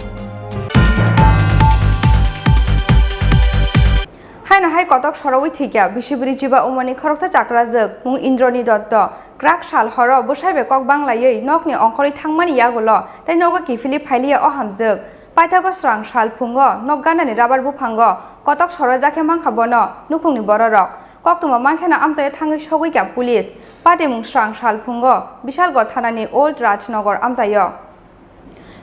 Haino hai kotok sorowi thwikya bisi bwrwi chiba umani khoroksa chakrajwk mung Indroni Dotto kwrak sal horo bwsai bai kok banglaiwi nokni ongkhorwi thangmani yagulo tei nogo kiphilwi phailiya o hamjwk. Paithago srang sal phungo nok ganani rabar buphango kotok sorojakhe mankha bono nukhungni bororok. Koktwma mankheno amchaio thangwi sogwikha police. Patimung srang sal phungo Bishalgarh thanani Old Rajnagar amchaio.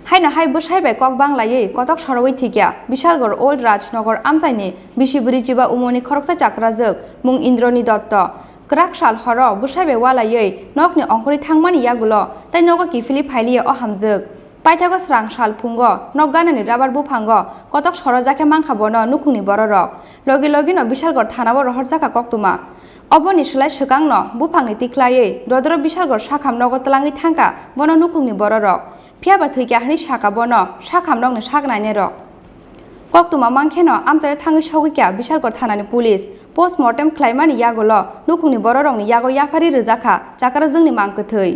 Haino hai bwsai bai kok banglaiwi kotok sorowi thwikya Bishalgarh Old Rajnagar amchaini bisi bwrwi chiba umoni khoroksa chakrajwk mung Indroni Dotto. Kwrak sal horo bwsai bai walaiwi nokni ongkhorwi thangmani yagulo tei nogo kiphilwi phailiya o hamjwk. Paithago srang sal phungo nok ganani rabar buphango kotok sorojakhe mankha bono nukhungni bororok. Logi logino Bishalgarh thanao rohorjakha koktwma. Oboni swlai swkangno buphangni tikhlaiwi dodro Bishalgarh sakham nogo twlangwi thangkha bono nukhungni bororok. Phiyaba thwikha hwnwi sakha bono sakham nokni sak nainairok. Koktwma mankheno amchaio thangwi sogwikha Bishalgarh thanani police. Post mortem khlaimani yagulo nukhungni bororokni yago yapharwi rwjakha chakrajwkni mang kwthwi.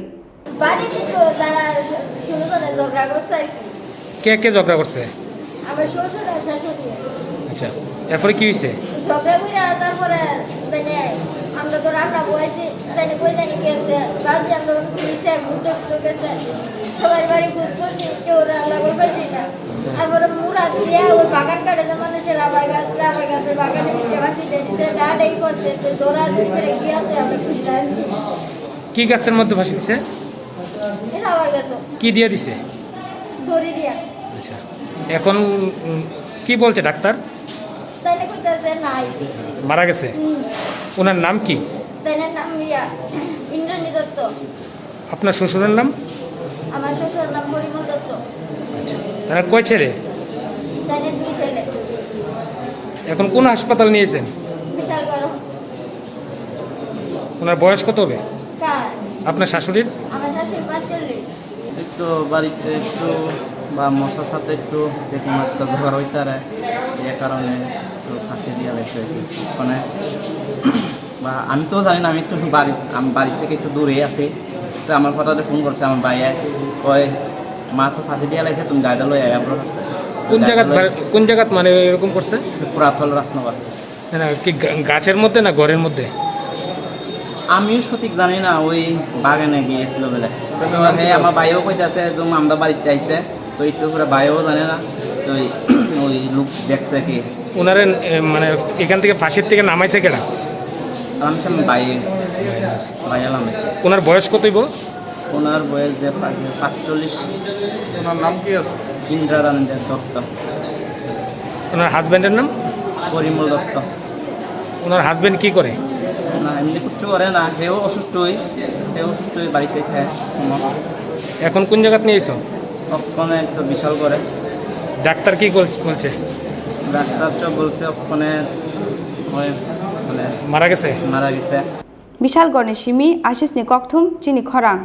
বাড়িতে তো তারা দুজনে ঝগড়া করছে আর কি। কে কে ঝগড়া করছে? আমার শ্বশুর আর শাশুড়ি। আচ্ছা, এরপরে কি হইছে? ঝগড়া করে তারপরে মানে আমরা তো রান্না বয়েছি, তাই কই জানি কি আছে, বাদ দিয়ে আমরা পুলিশে ঘুরতে ঘুরতে গেছে। সবার বাড়ি খোঁজ করছি, কেউ রান্না করবে না। তারপরে মুরা দিয়ে ওই বাগান কাটে যে মানুষের রাবার গাছ, রাবার গাছের বাগানে দিতে পারছি, যে দিতে ডাট এই করছে, তো দৌড়াদৌড়ি করে গিয়ে আমরা খুঁজতে আসছি। কি গাছের মধ্যে ফাঁসি দিছে? এটা আমার কাছে। কি দিয়ে দিছে? দড়ি দিয়া। আচ্ছা, এখন উম, কি বলছে ডাক্তার? তাইলে কইতাছে নাই। মারা গেছে? হুম। ওনার নাম কি? তাইলে নাম ইয়া, ইন্দ্রাণী দত্ত। আপনার শ্বশুরের নাম? আমার শ্বশুরের নাম পরিমল দত্ত। আচ্ছা, তারা কয় ছেলে? তাইলে দুই ছেলে। এখন কোন হাসপাতাল নিয়েছেন? বিশালগড়। ওনার বয়স কত হবে? কার? আপনার শাশুড়ির? আমার শাশুড়ি পাঁচচল্লিশ। একটু বাড়িতে একটু বা মশার সাথে একটু যে কোনো একটা ঝগড়া হইতে পারে, যে কারণে একটু ফাঁসি দিয়ে লাগছে আর কি। মানে, বা আমি তো জানি না, আমি একটু বাড়ি, আমি বাড়ি থেকে একটু দূরে আছি। তো আমার হঠাৎ ফোন করছে আমার ভাইয়া, কয়, "মা তো ফাঁসি দিয়ে লাগছে, তুমি গাড়িটা লই আয় আমরা।" কোন জায়গাত বাড়ি, কোন জায়গাত মানে এরকম করছে? পুরাতল রাজনগর। না, না, কি গা-, গাছের মধ্যে না ঘরের মধ্যে? আমিও সঠিক জানি না, ওই বাগানে গিয়েছিল বলে। তো হে, আমার ভাইও কইতাছে যে আমরা বাড়িতে আইছে, তো একটু করে ভাইও জানে না, তো ওই, ওই লোক দেখছে কি। ওনারে, এ, মানে এখান থেকে ফাঁসির থেকে নামাইছে কেডা? আলামসে ভাই, ভাই আলামসে। ওনার বয়স কত হইব? ওনার বয়স যে পা-, যে পাঁচচল্লিশ। ওনার নাম কি আছে? ইন্দ্রারানী দত্ত। ওনার হাজবেন্ডের নাম? পরিমল দত্ত। ওনার হাজবেন্ড কি করে? না, এমনি কিচ্ছু করে না, কেউ অসুস্থ হই, কেউ অসুস্থ হই বাড়িতে খায়। এখন কোন জায়গাত নিয়ে এসো? ওখানে তো বিশাল করে। ডাক্তার কি বল-, বলছে? ডাক্তার তো বলছে ওখানে ওই মানে মারা গেছে? মারা গেছে। Bishalgarhni simi Ashishni kokthum chini khorang.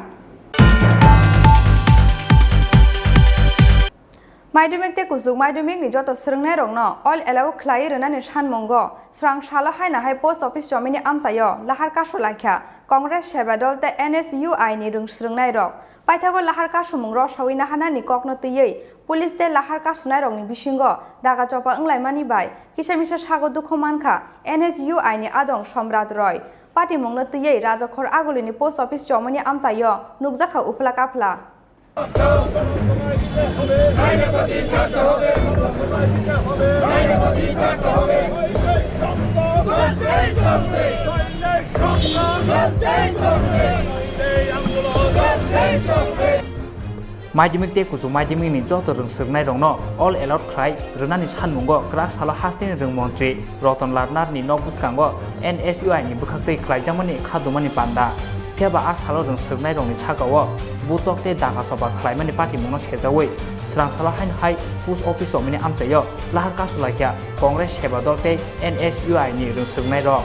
Madhyamik tei kuchuk madhyamikni joto swrwngnairokno all allow khlai rwnani sanmungo srang salo haino hai post office chomini amchaio lahar kasu laikha Congress Seva Dol tei N S U I ni rwng swrwngnairok. Paithago lahar kasumung rwsawi naharnani kokno twiwi police tei lahar kasunairokni bisingo daga chopa wnglaimani bai kisa misa sago dukhu mankha N S U I ni adong Somrat Roy. Patimungno twiwi Rajakhor Agulini post office chomoni amchaio nukjakha uphla kaphla. Madhyamik tei kuchuk madhyamikni joto rwng swrwngnairokno all allow khlai rwnani sanmungo kwrak salo hasteni rwng montri Ratan Lal Nath ni nok bwskango N S U I ni bwkhaktwi khlaijakmani khadumani panda. Phiya ba a salo rwng swrwngnairokni saka-o butok tei daga choba khlaimani patimungno sejaui swrang salo haino hai post office romani amchaio lahar kasu laikha Congress seba dol tei N S U I ni rwng swrwngnairok.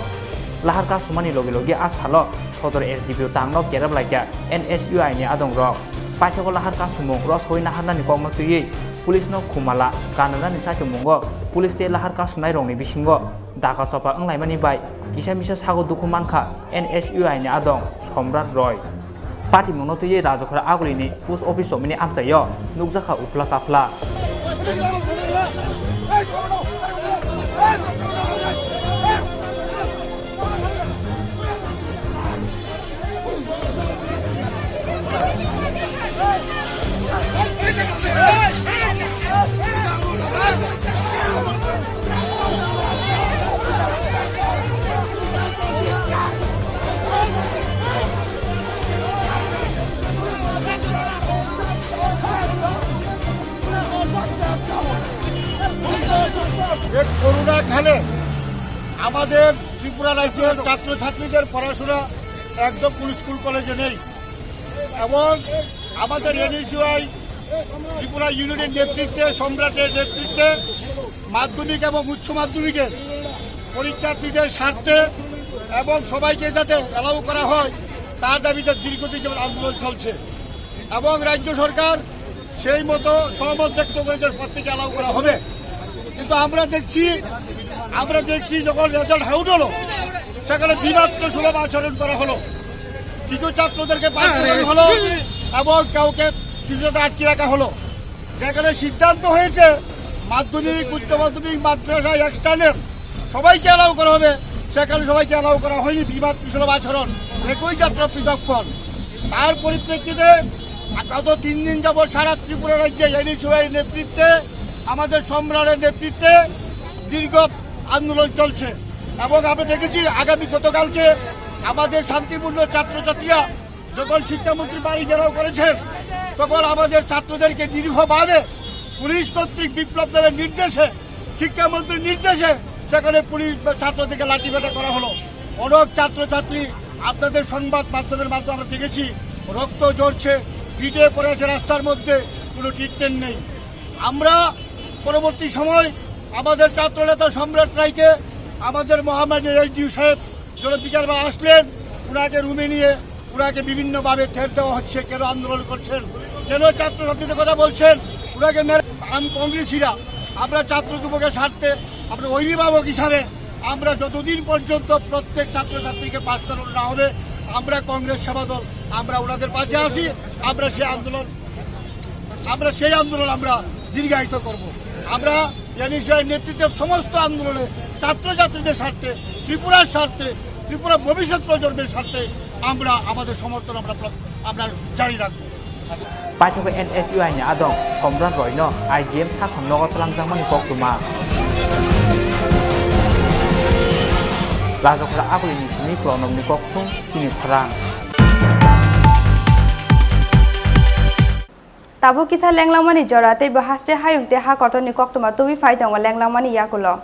Lahar kasumani logi logi a salo sodor S D P O tangno kerep laikha N S U I ni adongrok. Paithago lahar kasumung rosoi naharnani kokno twiwi police no khumala kananani chachumungo police tei lahar kasunairokni bisingo daga chopa wnglaimani bai kisa misa sago dukhu mankha N S U I ni adong Somrat Roy. Patimungno twiwi Rajakhora Agulini post office romani amchaio nukjakha uphla kaphla. এই করোনা কালে আমাদের ত্রিপুরা রাজ্যের ছাত্রছাত্রীদের পড়াশোনা একদম কোনো স্কুল কলেজে নেই এবং আমাদের এনএসইউআই ত্রিপুরা ইউনিটের নেতৃত্বে, সম্রাটের নেতৃত্বে মাধ্যমিক এবং উচ্চ মাধ্যমিকের পরীক্ষার্থীদের স্বার্থে এবং সবাইকে যাতে অ্যালাউ করা হয়, তার দাবিতে দীর্ঘদিন যাবত আন্দোলন চলছে এবং রাজ্য সরকার সেই মতো সহমত ব্যক্ত করেছে, প্রত্যেকে অ্যালাউ করা হবে। কিন্তু আমরা দেখছি, আমরা দেখছি যখন রেজাল্ট আউট হলো, সেখানে বিমাত্র সুলভ আচরণ করা হলো, কিছু ছাত্রদেরকে পাশ করানো হলো এবং কাউকে কিছুটা আটকে রাখা হলো। যেখানে সিদ্ধান্ত হয়েছে মাধ্যমিক, উচ্চ মাধ্যমিক, মাদ্রাসা, এক্সটার্নাল সবাইকে অ্যালাউ করা হবে, সেখানে সবাইকে অ্যালাউ করা হয়নি, বিমাত্র সুলভ আচরণ, একই যাত্রা পৃথক ফল। তার পরিপ্রেক্ষিতে গত তিন দিন যাবৎ সারা ত্রিপুরা রাজ্যে এনএসইউআই নেতৃত্বে, আমাদের সম্রাটের নেতৃত্বে দীর্ঘ আন্দোলন চলছে এবং আমরা দেখেছি আগামী গতকালকে আমাদের শান্তিপূর্ণ ছাত্রছাত্রীরা যখন শিক্ষামন্ত্রী বাড়ি ঘেরাও করেছেন, তখন আমাদের ছাত্রদেরকে নিরীহভাবে পুলিশ কর্তৃক বিপ্লব দেবের নির্দেশে, শিক্ষামন্ত্রীর নির্দেশে সেখানে পুলিশ বা ছাত্রদেরকে লাঠিপেটা করা হলো। অনেক ছাত্রছাত্রী আপনাদের সংবাদ মাধ্যমের মাধ্যমে আমরা দেখেছি, রক্ত ঝরছে, পিটে পড়ে আছে রাস্তার মধ্যে, কোনো ট্রিটমেন্ট নেই। আমরা পরবর্তী সময় আমাদের ছাত্রনেতা সম্রাট রায়কে আমাদের মহামান্য এসডিও সাহেব যেন বিকালবেলা আসলেন, ওনাকে রুমে নিয়ে ওনাকে বিভিন্নভাবে থ্রেট দেওয়া হচ্ছে, কেন আন্দোলন করছেন, কেন ছাত্রছাত্রীদের কথা বলছেন, ওনাকে মেরে-, আম কংগ্রেসীরা, আমরা ছাত্র যুবকের স্বার্থে, আমরা অভিভাবক হিসাবে আমরা যতদিন পর্যন্ত প্রত্যেক ছাত্রছাত্রীকে পাশ করানো না হবে, আমরা কংগ্রেস সেবা দল, আমরা ওনাদের পাশে আছি। আমরা সেই আন্দোলন, আমরা সেই আন্দোলন আমরা দীর্ঘায়িত করব। আমরা এনএসইউআই নেতৃত্বের সমস্ত আন্দোলনে, ছাত্রছাত্রীদের স্বার্থে, ত্রিপুরার স্বার্থে, ত্রিপুরা ভবিষ্যৎ প্রজন্মের স্বার্থে আমরা আমাদের সমর্থন আমরা প্র-, আমরা জারি রাখব। Paithakgo N S U I ni adong Somrat Roy no I G M sakhong nogo twlangjakmani koktwma. Rajakhora Agulini simi Pronomni koksong chini khorang. Tabuk kisa lenglangmani jora tei bo haste hayung tei ha kotorni koktwma tubui phai tongo lenglangmani yakulo.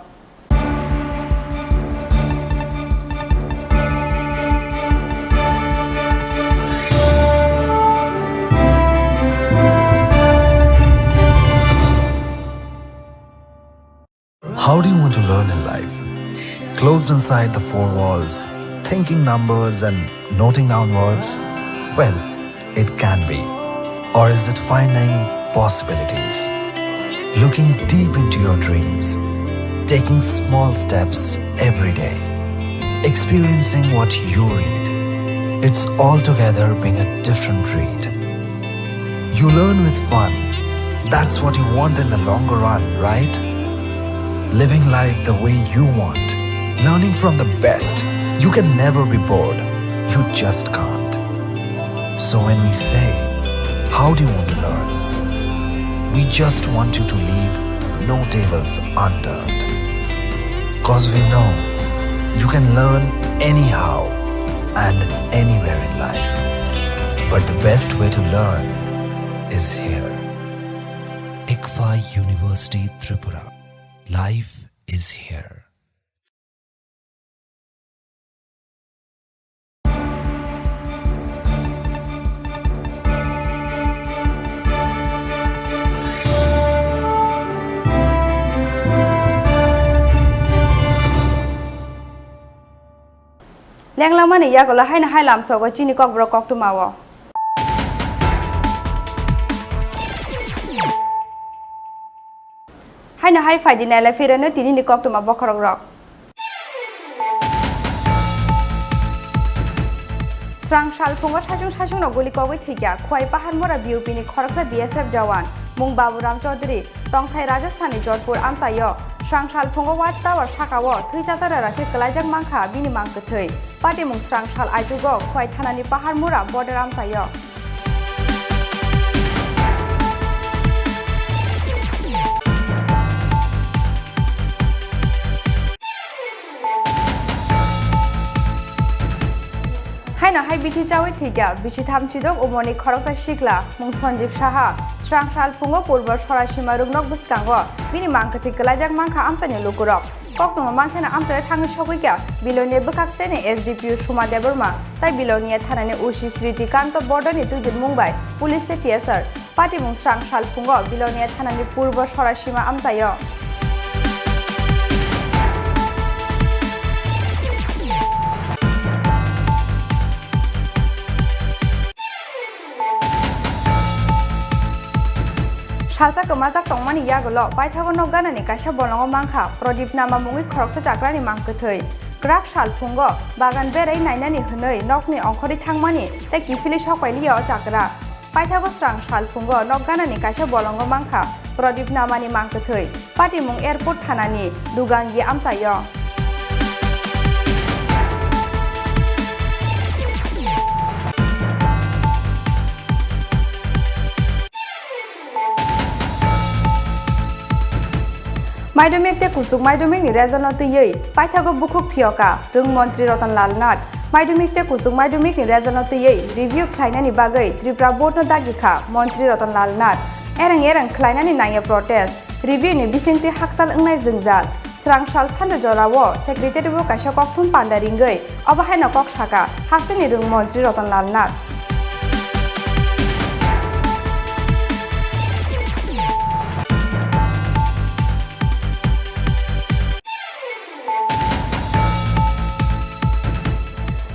How do you want to learn in life? Closed inside the four walls, thinking numbers and noting down words? Well, it can be. Or is it finding possibilities? Looking deep into your dreams, taking small steps every day, experiencing what you read. It's altogether being a different breed. You learn with fun. That's what you want in the longer run, right? Living life the way you want. Learning from the best. You can never be bored. You just can't. So when we say, "How do you want to learn?" We just want you to leave no tables unturned. 'Cause we know you can learn anyhow and anywhere in life. But the best way to learn is here. ICFAI University Tripura. Life is here. Tenglamani yagulo haino hai lamsogo chini kokborok koktwmao. Haino hai phaidi nailai phirano tinini koktwma bokhorokrok. Srang salphungo saichung saichungno guli kogwi thwikha Khwai Paharmura B O P ni khoroksa B S F jawan, mung Baburam Chaudhary, tongthai Rajasthan ni Jodhpur amchaio. Srang salphungo Watch Tower sakao thwi chachara rakhe kwlaijak mankha bini mang kwthwi. Patimung srang sal aichugo Khwai thanani Paharmura border amchaio. Haino hai bithi chawi thwikha bisi tham chidok umorni khoroksa sikla mung Sanjeev Saha. Srang salphungo purbo Sorasima ruknok bwskango bini mang kwthwi kwlaijak mankha amchaini lukurok. Koktwma mankheno amchaio thangwi sogwikha Bilonia bwkhak sreni S D P O Suma Debbarma tai Bilonia thanani O C Sriti Kanto Bordoni twidulmung bai police tei T S R. Patimung srang salphungo Bilonia thanani purbo Sorasima amchaio. Salsa kwmajak tongmani yagulo paithago nok ganani kaisa bolongo mankha Pradip Nama mungwi khoroksa chakrani mang kwthwi. Kwrak salphungo bagan berai nainani hwnwi nokni ongkhorwi thangmani tei kiphilwi sokpailiya o chakra. Paithago srang salphungo nok ganani kaisa bolongo mankha Pradip Namani mang kwthwi. Patimung Airport thanani Dugangi amchaio. Maidumik tei kuchuk maidumikni resultno twiwi paithago bukhuk phiyoka rwng montri Ratan Lal Nath. Maidumik tei kuchuk maidumikni resultno twiwi review khlainani bagwi Tripura boardno dagikha montri Ratan Lal Nath. Ereng ereng khlainani nangya protest. Review ni bisingtwi hakchal wngnai jwngjal. Srang sal sando jorao secretary bo kaisa kokthum panda ringwi obo haino kok saka hasteni rwng montri Ratan Lal Nath.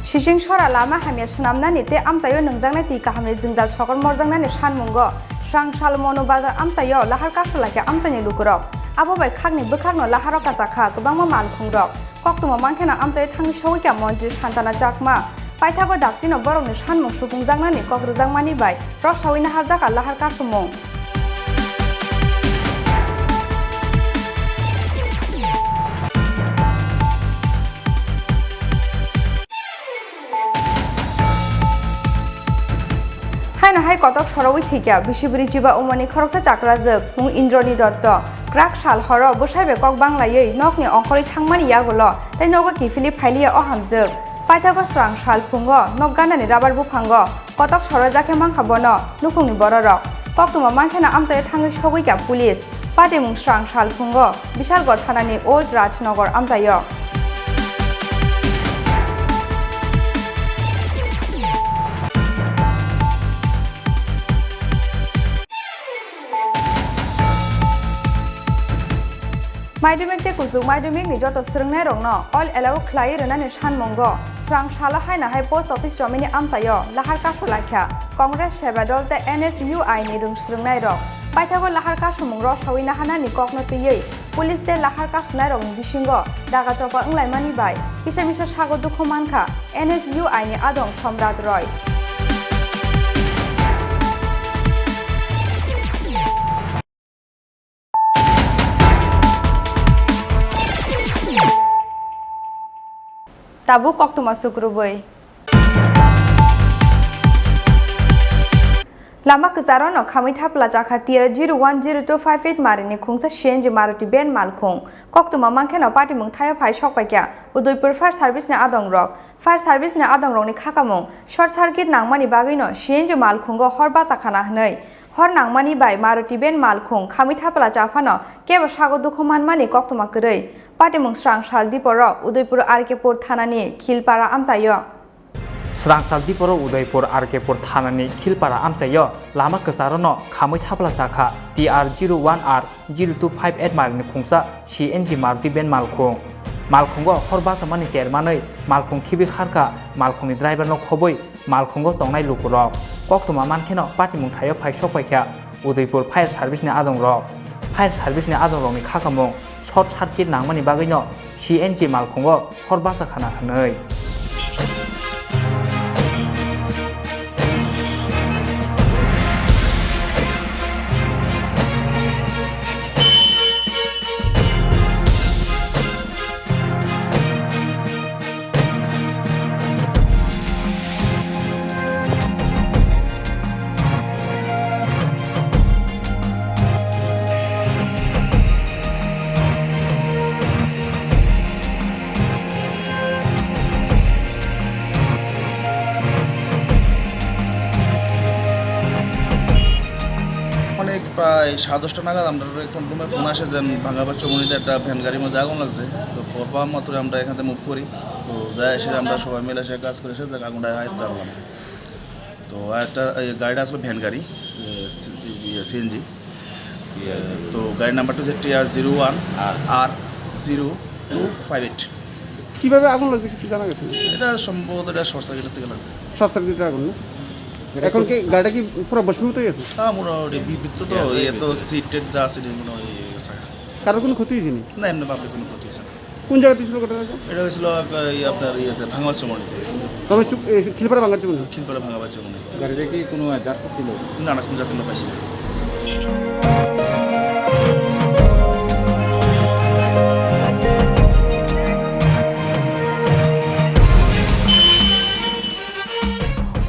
Sising sora lama hamya swnamnani tei amchaio nwngjaknai twi kahamni jwngjal sokol morjaknani sanmungo srang sal Mono Bazar amchaio lahar kasu laikha amchaini lukurok. Abo bai khakni bwkhakno laharo kachakha kwbangma malkhungrok. Koktwma mankheno amchaio thangwi sogwikha montri Santana Chakma. Paithago daktino borokni sanmung supungjaknani kok rwjakmani bai rosawi naharjakha lahar kasumung. Haino hai kotok sorowi thwikha bisi bwrwi chiba umorni khoroksa chakrajwk mung Indroni Dotto. Kwrak sal horo bwsai bai kok banglaiwi nokni ongkhorwi thangmani yagulo tei nogo kiphilwi phailiya o hamjwk. Paithago srang sal phungo nok ganani rabar buphango kotok sorojak khe mankha bono nukhungni bororok. Koktwma mankheno amchaio thangwi sogwikha police. Patimung srang sal phungo Bishalgarh thanani Old Rajnagar amchaio. Maidumik tei kuchuk maidumik ni joto swrwngnairokno all allow khlai rwnani sanmungo srang salo haino hai post office chomini amchaio lahar kasu laikha Congress Seva Dol tei N S U I ni rwng swrwngnairok. Paithago lahar kasumung rosawi naharnani kokno twiwi police tei lahar kasunairokni bisingo daga chopa wnglaimani bai kisa misa sago dukhu mankha N S U I ni adong Somrat Roy. Tabuk koktwma sukrubwi. Lama kwcharo no khamwi thapla chakha T R zero one zero two five eight marini khungsa C N G Maruti van malkhung. Koktwma mankheno patimung thaio phai sokpaikha Udaipur Fire Service ni adongrok. Fire Service ni adongrokni khakamung short circuit nangmani bagwino C N G malkhungo hor bachakhana hwnwi. Hor nangmani bai Maruti van malkhung khamwi thapla chaphano kebo sago dukhu manmani koktwma kwrwi. Patimung srang sal diporo Udaipur R K Pur thanani Khilpara amchaio. Srang sal diporo Udaipur R K Pur thanani Khilpara amchaio lama kwcharono khamwi thapla chakha T R zero one R zero two five eight marini khungsa C N G Maruti van malkhung. Malkhungo hor bachamani ter manwi malkhung khibi kharkha malkhungni driver no khobwi malkhungo tongnai lukurok. Koktwma mankheno patimung thaio phai sokpaikha Udaipur Fire Service ni adongrok. Fire Service ni adongrokni khakamung short circuit nangmani bagwino C N G malkhungo hor bacha khana hwnwi. অনেক প্রায় সাড়ে দশটা নাগাদ আমরা এখন রুমে ফোন আসে যে ভাঙ্গাবাদ চৌমুহনীতে একটা ভ্যান গাড়ির মধ্যে আগুন লাগছে। তো খবর পাওয়া মাত্রই আমরা এখান থেকে মুভ করি। তো যাই এসে আমরা সবাই মিলে এসে কাজ করে এসে আগুনটা আয়ত্তে আনলাম। তো একটা এই গাড়িটা আসলে ভ্যান গাড়ি, এ, সি-, ইয়ে, সিএনজি। ইয়ে, তো গাড়ির নাম্বারটা হচ্ছে টি আর জিরো ওয়ান আর। আর জিরো টু ফাইভ এইট। কিভাবে আগুন লাগছে কিছু জানা গেছে? এটা সম্ভবত এটা শর্ট সার্কিটের থেকে লাগছে। শর্ট সার্কিটের আগুন না? এখন কি গাড়িটা কি পুরো ভস্মীভূত হয়ে গেছে? হ্যাঁ, মোটামুটি বি-, বিদ্যুৎ তো, ইয়ে তো, সিট টিট যা আছে, মোটামুটি ইয়ে হয়ে গেছে। কারোর কোনো ক্ষতি হয়েছে নি? না, এমনি পাবলিক কোনো ক্ষতি হয়েছে না। কোন জায়গা থেকে ছিল ঘটনাটা? এটা হয়েছিল আপনার, এই আপনার ইয়েতে, ভাঙাবাদ চৌমুহনীতে। তবে চুপ-, এ, খিলপাড়া ভাঙার চৌমুহনী? খিলপাড়া ভাঙাবাদ চৌমুহনী। গাড়িতে কি কোনো যাত্রী ছিল? না, না, কোনো যাত্রী আমরা পাইছি না।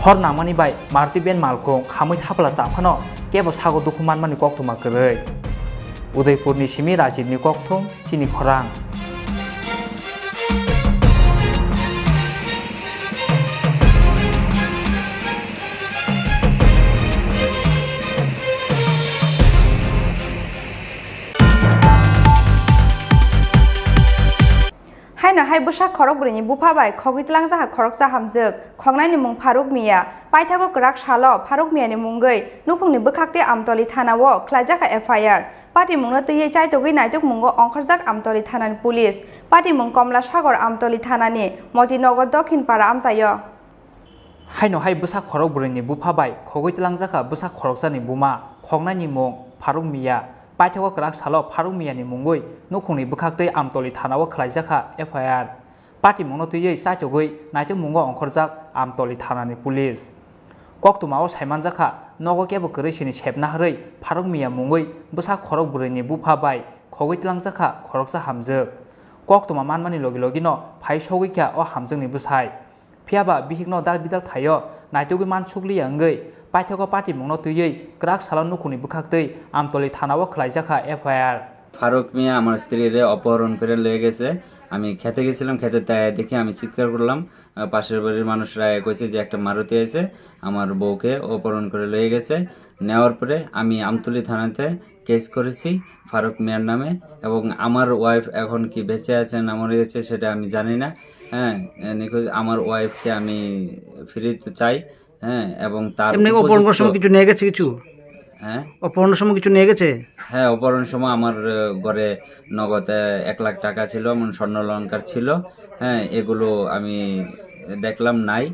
Hor nangmani bai Maruti van malkhung khamwi thapla cha phano kebo sago dukhu manmani koktwma kwrwi. Udaipurni simi Rajibni kokthum. Chini khorang. Haino hai bwsa khorok bwrwini bupha bai khogwi tlangjak kha khoroksa hamjwk, khoknaini mung Faruk Miya. Paithago kwrak salo Faruk Miyani mungwi nukhungni bwkhak tei Amtoli thanao khlaijak kha F I R. Patimungno twiwi chaitogwi naitukmungo ongkhorjak Amtoli thanani police. Patimung Komla Sagor Amtoli thanani Motinagar Dokhin Para amchaio. Haino hai bwsa khorok bwrwini bupha bai khogwi tlangjak kha bwsa khoroksani buma, khoknaini mung Faruk Miya. Paithago kwrak salo Faruk Miyani mungwi nukhungni bwkhak tei Amtoli thanao khlaijak kha F I R. Patimungno twiwi chaitogwi naitukmungo ongkhorjak Amtoli thanani police. Koktwmao saimanjak kha, nogo kebo kwrwi sini sepna hwrwi Faruk Miya mungwi bwsa khorok bwrwini bupha bai khogwi tlangjak kha khoroksa hamjwk. Koktwma manmani logi logino phai sogwi kha o hamjwkni bwsai. Phiya ba bihikno dal bidal thaio naitugwi mansukliya wngwi paithago patimungno twiwi kwrak salo nukhungni bwkhaktwi Amtoli thanao khlaijak kha F I R. Faruk মিয়া আমার স্ত্রীরে অপহরণ করে লয়ে গেছে। আমি খেতে গেছিলাম, খেতে তাই দেখে আমি চিৎকার করলাম। আহ, পাশের বাড়ির মানুষরা কইছে যে একটা মারুতি আছে, আমার বউকে অপহরণ করে লয়ে গেছে। নেওয়ার পরে আমি আমতলী থানাতে কেস করেছি ফারুক মিয়ার নামে, এবং আমার ওয়াইফ এখন কি বেঁচে আছে না মরে গেছে সেটা আমি জানি না। হ্যাঁ, এ, নিখোঁজ আমার ওয়াইফকে আমি ফিরিয়ে চাই। হ্যাঁ, এবং তার এমনি অপহরণ করার উপযুক্ত সময় কিছু নিয়ে গেছে কিছু? হ্যাঁ? অপহরণের সময় কিছু নিয়ে গেছে? হ্যাঁ, অপহরণের সময় আমার, আহ, ঘরে নগদ, আহ, এক লাখ টাকা ছিল, এমন স্বর্ণ অলংকার ছিল। হ্যাঁ, এগুলো আমি দেখলাম নাই।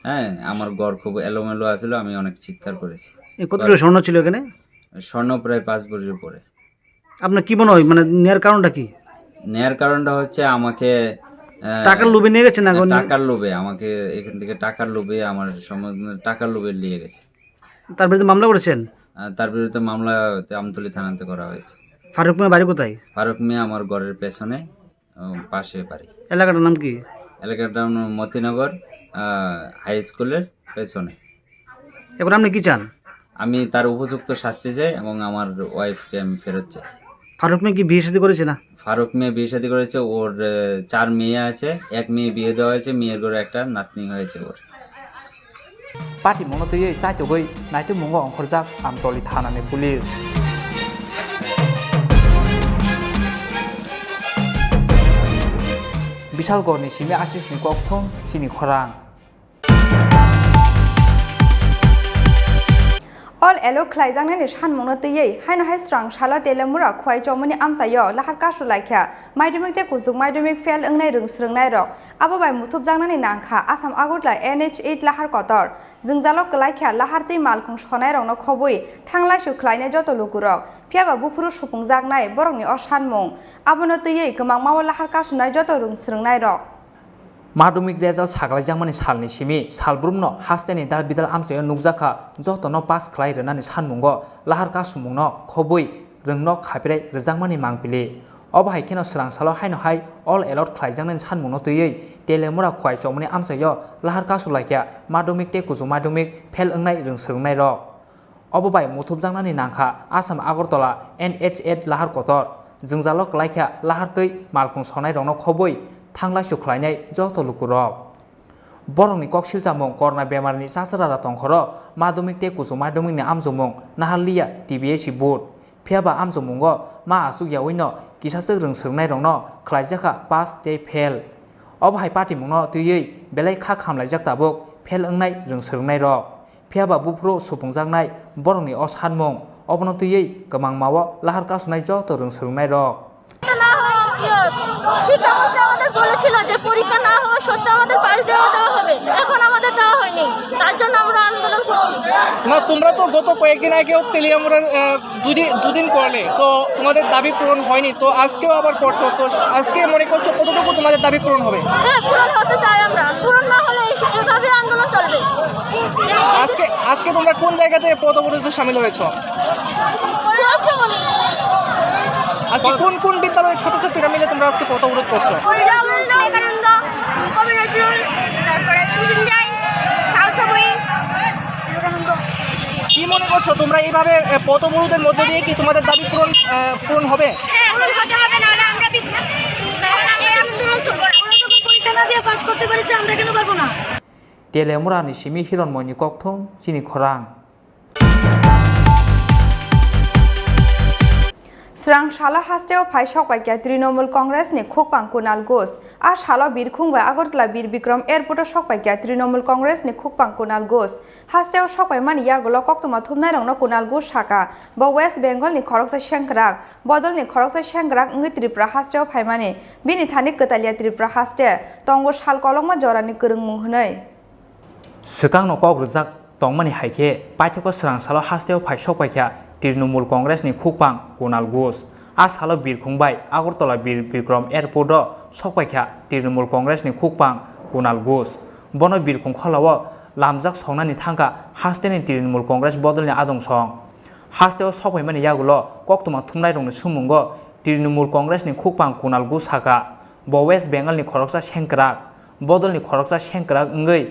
হ্যাঁ, আমার ঘর খুব এলোমেলো আছিল, আমি অনেক চিৎকার করেছি। এ, কত কিলো স্বর্ণ ছিল এখানে? স্বর্ণ প্রায় পাঁচ ভরির উপরে। আপনার কি মনে হয়, মানে, নেয়ার কারণটা কি? নেয়ার কারণটা হচ্ছে আমাকে, আহ, টাকার লোভে নিয়ে গেছে না? হ্যাঁ, টাকার লোভে, আমাকে এখান থেকে টাকার লোভে, আমার সম-, টাকার লোভে নিয়ে গেছে। তার বিরুদ্ধে মামলা করেছেন? আহ, তার বিরুদ্ধে মামলা আমতলী থানাতে করা হয়েছে। ফারুক মিয়া বাড়ি কোথায়? ফারুক মিয়া আমার ঘরের পেছনে, উম, পাশে বাড়ি। এলাকাটার নাম কি? এলাকাটার নাম মতিনগর, আহ, হাই স্কুলের পেছনে। এখন আপনি কি চান? আমি তার উপযুক্ত শাস্তি চাই এবং আমার ওয়াইফকে আমি ফেরত চাই। ফারুক মিয়া কি বিয়ে শাদী করেছে না? ফারুক মিয়া বিয়ে শাদী করেছে, ওর, আহ, চার মেয়ে আছে, এক মেয়ে বিয়ে দেওয়া হয়েছে, মেয়ের ঘরে একটা নাতনি হয়েছে ওর। Patimungno twiwi chaitugwi naitukmungo ongkhorjak Amtoli thanani police. Bishalgarhni simi Asisni kokthum chini khorang. O Elo khlaijaknani sanmungno twiwi haino hai srang salo Telemura Khwai Chomoni amchaio lahar kasu laikha madhyamik tei kuchuk madhyamik fail wngnai rwng swrwngnairok. Abo bai muthupjaknani nangkha Assam Agartala N H eight lahar kotor. Jwngjalo kwlaikha lahar tei malkhung sonairokno khobwi thanglaisu khlainai joto lukurok. Phiyaba buphuru supungjaknai borokni o sanmung. Abono twiwi kwmangmao lahar kasunai joto rwng swrwngnairok. Madhyamik result saklaijakmani salni simi salbrumno hasteni dal bidal amchaio nukjakha jotono pass khlai rwnani sanmungo lahar kasumungno khobwi rwngno khapirai rwjakmani mangpili. Obo hai kheno swrang salo haino hai all alert khlaijaknani sanmungno twiwi Telemura Khwai Chomoni amchaio lahar kasu laikha madhyamik tei kuchuk madhyamik fail wngnai rwng swrwngnairok. Obo bai muthupjaknani nangkha Assam Agartala N H eight lahar kotor. Jwngjalo kwlaikha lahar twi malkhung sonairokno khobwi thanglaisu khlainai joto lukurok. Borokni kok silchamung corona bemarni chachara tongkhoro madhyamik tei kuchuk madhyamikni amjokmung naharliya T B S C board. Phiyaba amjokmungo ma achukyawi no kisachwk rwng swrwngnairokno khlaijakha pass tei fail. Obo hai patimungno twiwi belai kha khamlaijak tabuk fail wngnai rwng swrwngnairok. Phiyaba buphuru supungjaknai borokni o sanmung, obono twiwi kwmangmao lahar kasunai joto rwng swrwngnairok. না হওয়া উচিত। শিক্ষামন্ত্রী আমাদের বলেছিল যে পরীক্ষা না হওয়া সত্ত্বেও আমাদের পাশ দেওয়া দেওয়া হবে, এখন আমাদের দেওয়া হয়নি, তার জন্য আমরা আন্দোলন করছি। না, তোমরা তো গত কয়েকদিন আগেও তেলিয়ামুড়ার, আহ, দুদিন দুদিন করলে, তো তোমাদের দাবি পূরণ হয়নি, তো আজকেও আবার করছো, তো আজকে মনে করছো কতটুকু তোমাদের দাবি পূরণ হবে? হ্যাঁ, পূরণ হতে চাই আমরা, পূরণ না হলে এই- এভাবে আন্দোলন চলবে। আজকে আজকে তোমরা কোন জায়গাতে পথ অবরোধে সামিল হয়েছো? আজকে কোন কোন বিদ্যালয়ের ছাত্রছাত্রীরা মিলে তোমরা আজকে পথ অবরোধ করছো? বিবেকানন্দ, কবি নজরুল, তারপরে তুষার রায়, সালকাবই, বিবেকানন্দ। কি মনে করছো তোমরা এইভাবে, এ, পথ অবরোধের মধ্যে দিয়ে কি তোমাদের দাবি পূরণ, আহ, পূরণ হবে? হ্যাঁ, পূরণ হতে হবে, নাহলে আমরা বিক্ষোভ, নাহলে আমরা আন্দোলন করবো। ওরা যখন পরীক্ষা না দিয়ে পাস করতে পারছে, আমরা কেন পারবো না? Telemurani simi Hironmoini kokthum chini khorang. Srang salo hasteo phai sokpaikha Trinamool Congress ni khukpang Kunal Ghosh. A salo Birkhung bai Agartala Bir Bikram Airport o sokpaikha Trinamool Congress ni khukpang Kunal Ghosh. Hasteo sokpaimani yagulo koktwma thumnairokno Kunal Ghosh sakha. Bo West Bengal ni khoroksa sengkrak, bodol ni khoroksa sengkrak wngwi Tripura hasteo phaimani. Bini thani kwtalya Tripura haste tongo sal kolokma jorani kwrwngmung hwnwi. Swkangno kok rwjak tongmani hai khe, paithago srang salo hasteo phai sokpaikha Trinamool Congress ni khukpang Kunal Ghosh. A salo Birkhung bai Agartala Bir Bikram Airport o sokpaikha Trinamool Congress ni khukpang Kunal Ghosh. Bono Birkhung kholao lamjak songnani thangkha hasteni Trinamool Congress bodolni adong song. Hasteo sokpaimani yagulo koktwma thumnairokni sumungo Trinamool Congress ni khukpang Kunal Ghosh sakha. Bo West Bengal ni khoroksa sengkrak, bodolni khoroksa sengkrak wngwi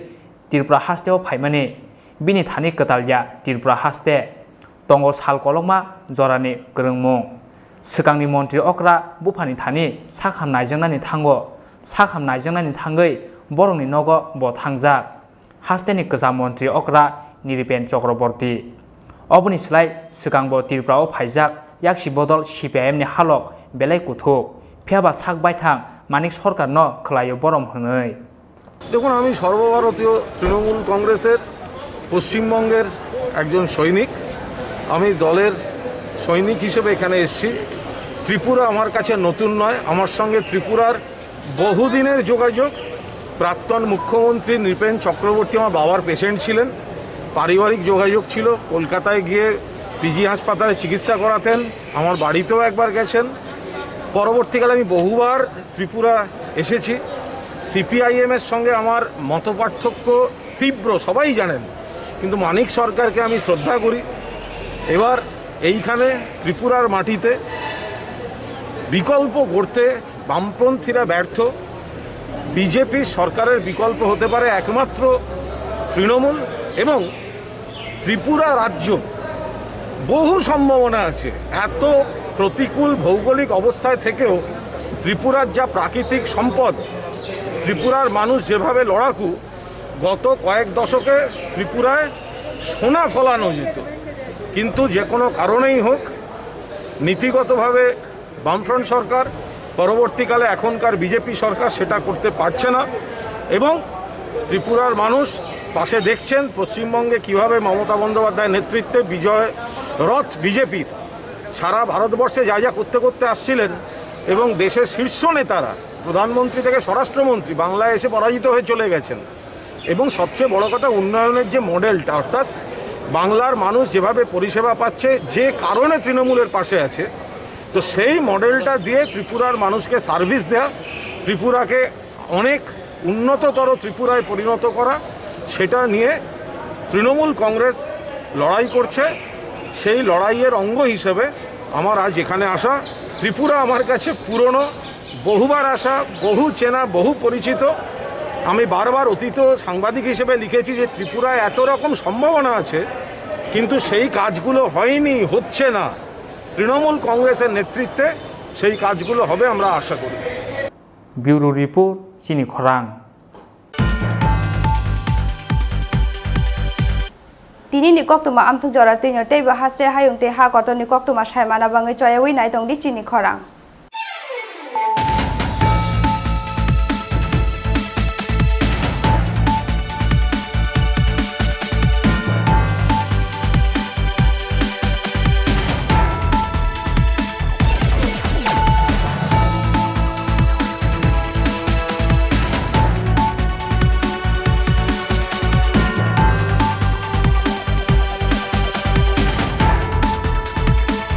Tripura hasteo phaimani. Bini thani kwtalya Tripura haste. Tongo sal kolokma jorani kwrwngmung. Swkangni montri okra buphani thani sakham naijaknani thango. Sakham naijaknani thangwi borokni nogo bo thangjak. Hasteni kwcham montri okra Niripen Chakraborty. Oboni slai swkangbo Tripura o phaijak yaksi bodol C P I M ni halok belai kuthuk. Phiyaba sak baithang Manik Sarkar no khwlaio borom hwnwi. দেখুন, আমি সর্বভারতীয় তৃণমূল কংগ্রেসের পশ্চিমবঙ্গের একজন সৈনিক। আমি দলের সৈনিক হিসেবে এখানে এসেছি। ত্রিপুরা আমার কাছে নতুন নয়। আমার সঙ্গে ত্রিপুরার বহুদিনের যোগাযোগ। প্রাক্তন মুখ্যমন্ত্রী নৃপেন চক্রবর্তী আমার বাবার পেশেন্ট ছিলেন, পারিবারিক যোগাযোগ ছিল। কলকাতায় গিয়ে পিজি হাসপাতালে চিকিৎসা করাতেন, আমার বাড়িতেও একবার গেছেন। পরবর্তীকালে আমি বহুবার ত্রিপুরা এসেছি। সিপিআইএমের সঙ্গে আমার মতপার্থক্য তীব্র, সবাই জানেন, কিন্তু মানিক সরকারকে আমি শ্রদ্ধা করি। এবার এইখানে ত্রিপুরার মাটিতে বিকল্প গড়তে বামপন্থীরা ব্যর্থ। বিজেপি সরকারের বিকল্প হতে পারে একমাত্র তৃণমূল এবং ত্রিপুরা রাজ্য বহু সম্ভাবনা আছে। এত প্রতিকূল ভৌগোলিক অবস্থায় থেকেও ত্রিপুরার যা প্রাকৃতিক সম্পদ, ত্রিপুরার মানুষ যেভাবে লড়াকু, গত কয়েক দশকে ত্রিপুরায় সোনা ফলানো যেত, কিন্তু যে কোনো কারণেই হোক, নীতিগতভাবে বামফ্রন্ট সরকার, পরবর্তীকালে এখনকার বিজেপি সরকার সেটা করতে পারছে না এবং ত্রিপুরার মানুষ পাশে দেখছেন পশ্চিমবঙ্গে কিভাবে মমতা বন্দ্যোপাধ্যায়ের নেতৃত্বে বিজয় রথ বিজেপির সারা ভারতবর্ষে যা যা করতে করতে আসছিলেন এবং দেশের শীর্ষ নেতারা, প্রধানমন্ত্রী থেকে স্বরাষ্ট্রমন্ত্রী, বাংলায় এসে পরাজিত হয়ে চলে গেছেন। এবং সবচেয়ে বড় কথা, উন্নয়নের যে মডেলটা, অর্থাৎ বাংলার মানুষ যেভাবে পরিষেবা পাচ্ছে, যে কারণে তৃণমূলের পাশে আছে, তো সেই মডেলটা দিয়ে ত্রিপুরার মানুষকে সার্ভিস দেওয়া, ত্রিপুরাকে অনেক উন্নততর ত্রিপুরায় পরিণত করা, সেটা নিয়ে তৃণমূল কংগ্রেস লড়াই করছে। সেই লড়াইয়ের অঙ্গ হিসেবে আমার আজ এখানে আসা। ত্রিপুরা আমার কাছে পুরনো, বহুবার আসা, বহু চেনা, বহু পরিচিত। আমি বারবার অতীত সাংবাদিক হিসেবে লিখেছি যে ত্রিপুরায় এত রকম সম্ভাবনা আছে, কিন্তু সেই কাজগুলো হয়নি, হচ্ছে না। তৃণমূল কংগ্রেসের নেতৃত্বে সেই কাজগুলো হবে, আমরা আশা করি। Bureau Report, Chini Khorang. Tini ni koktwma amsuk jora twino teibo hasre hayung tei ha kotor ni koktwma saimana bangwi choyawi nai tongdi chini khorang.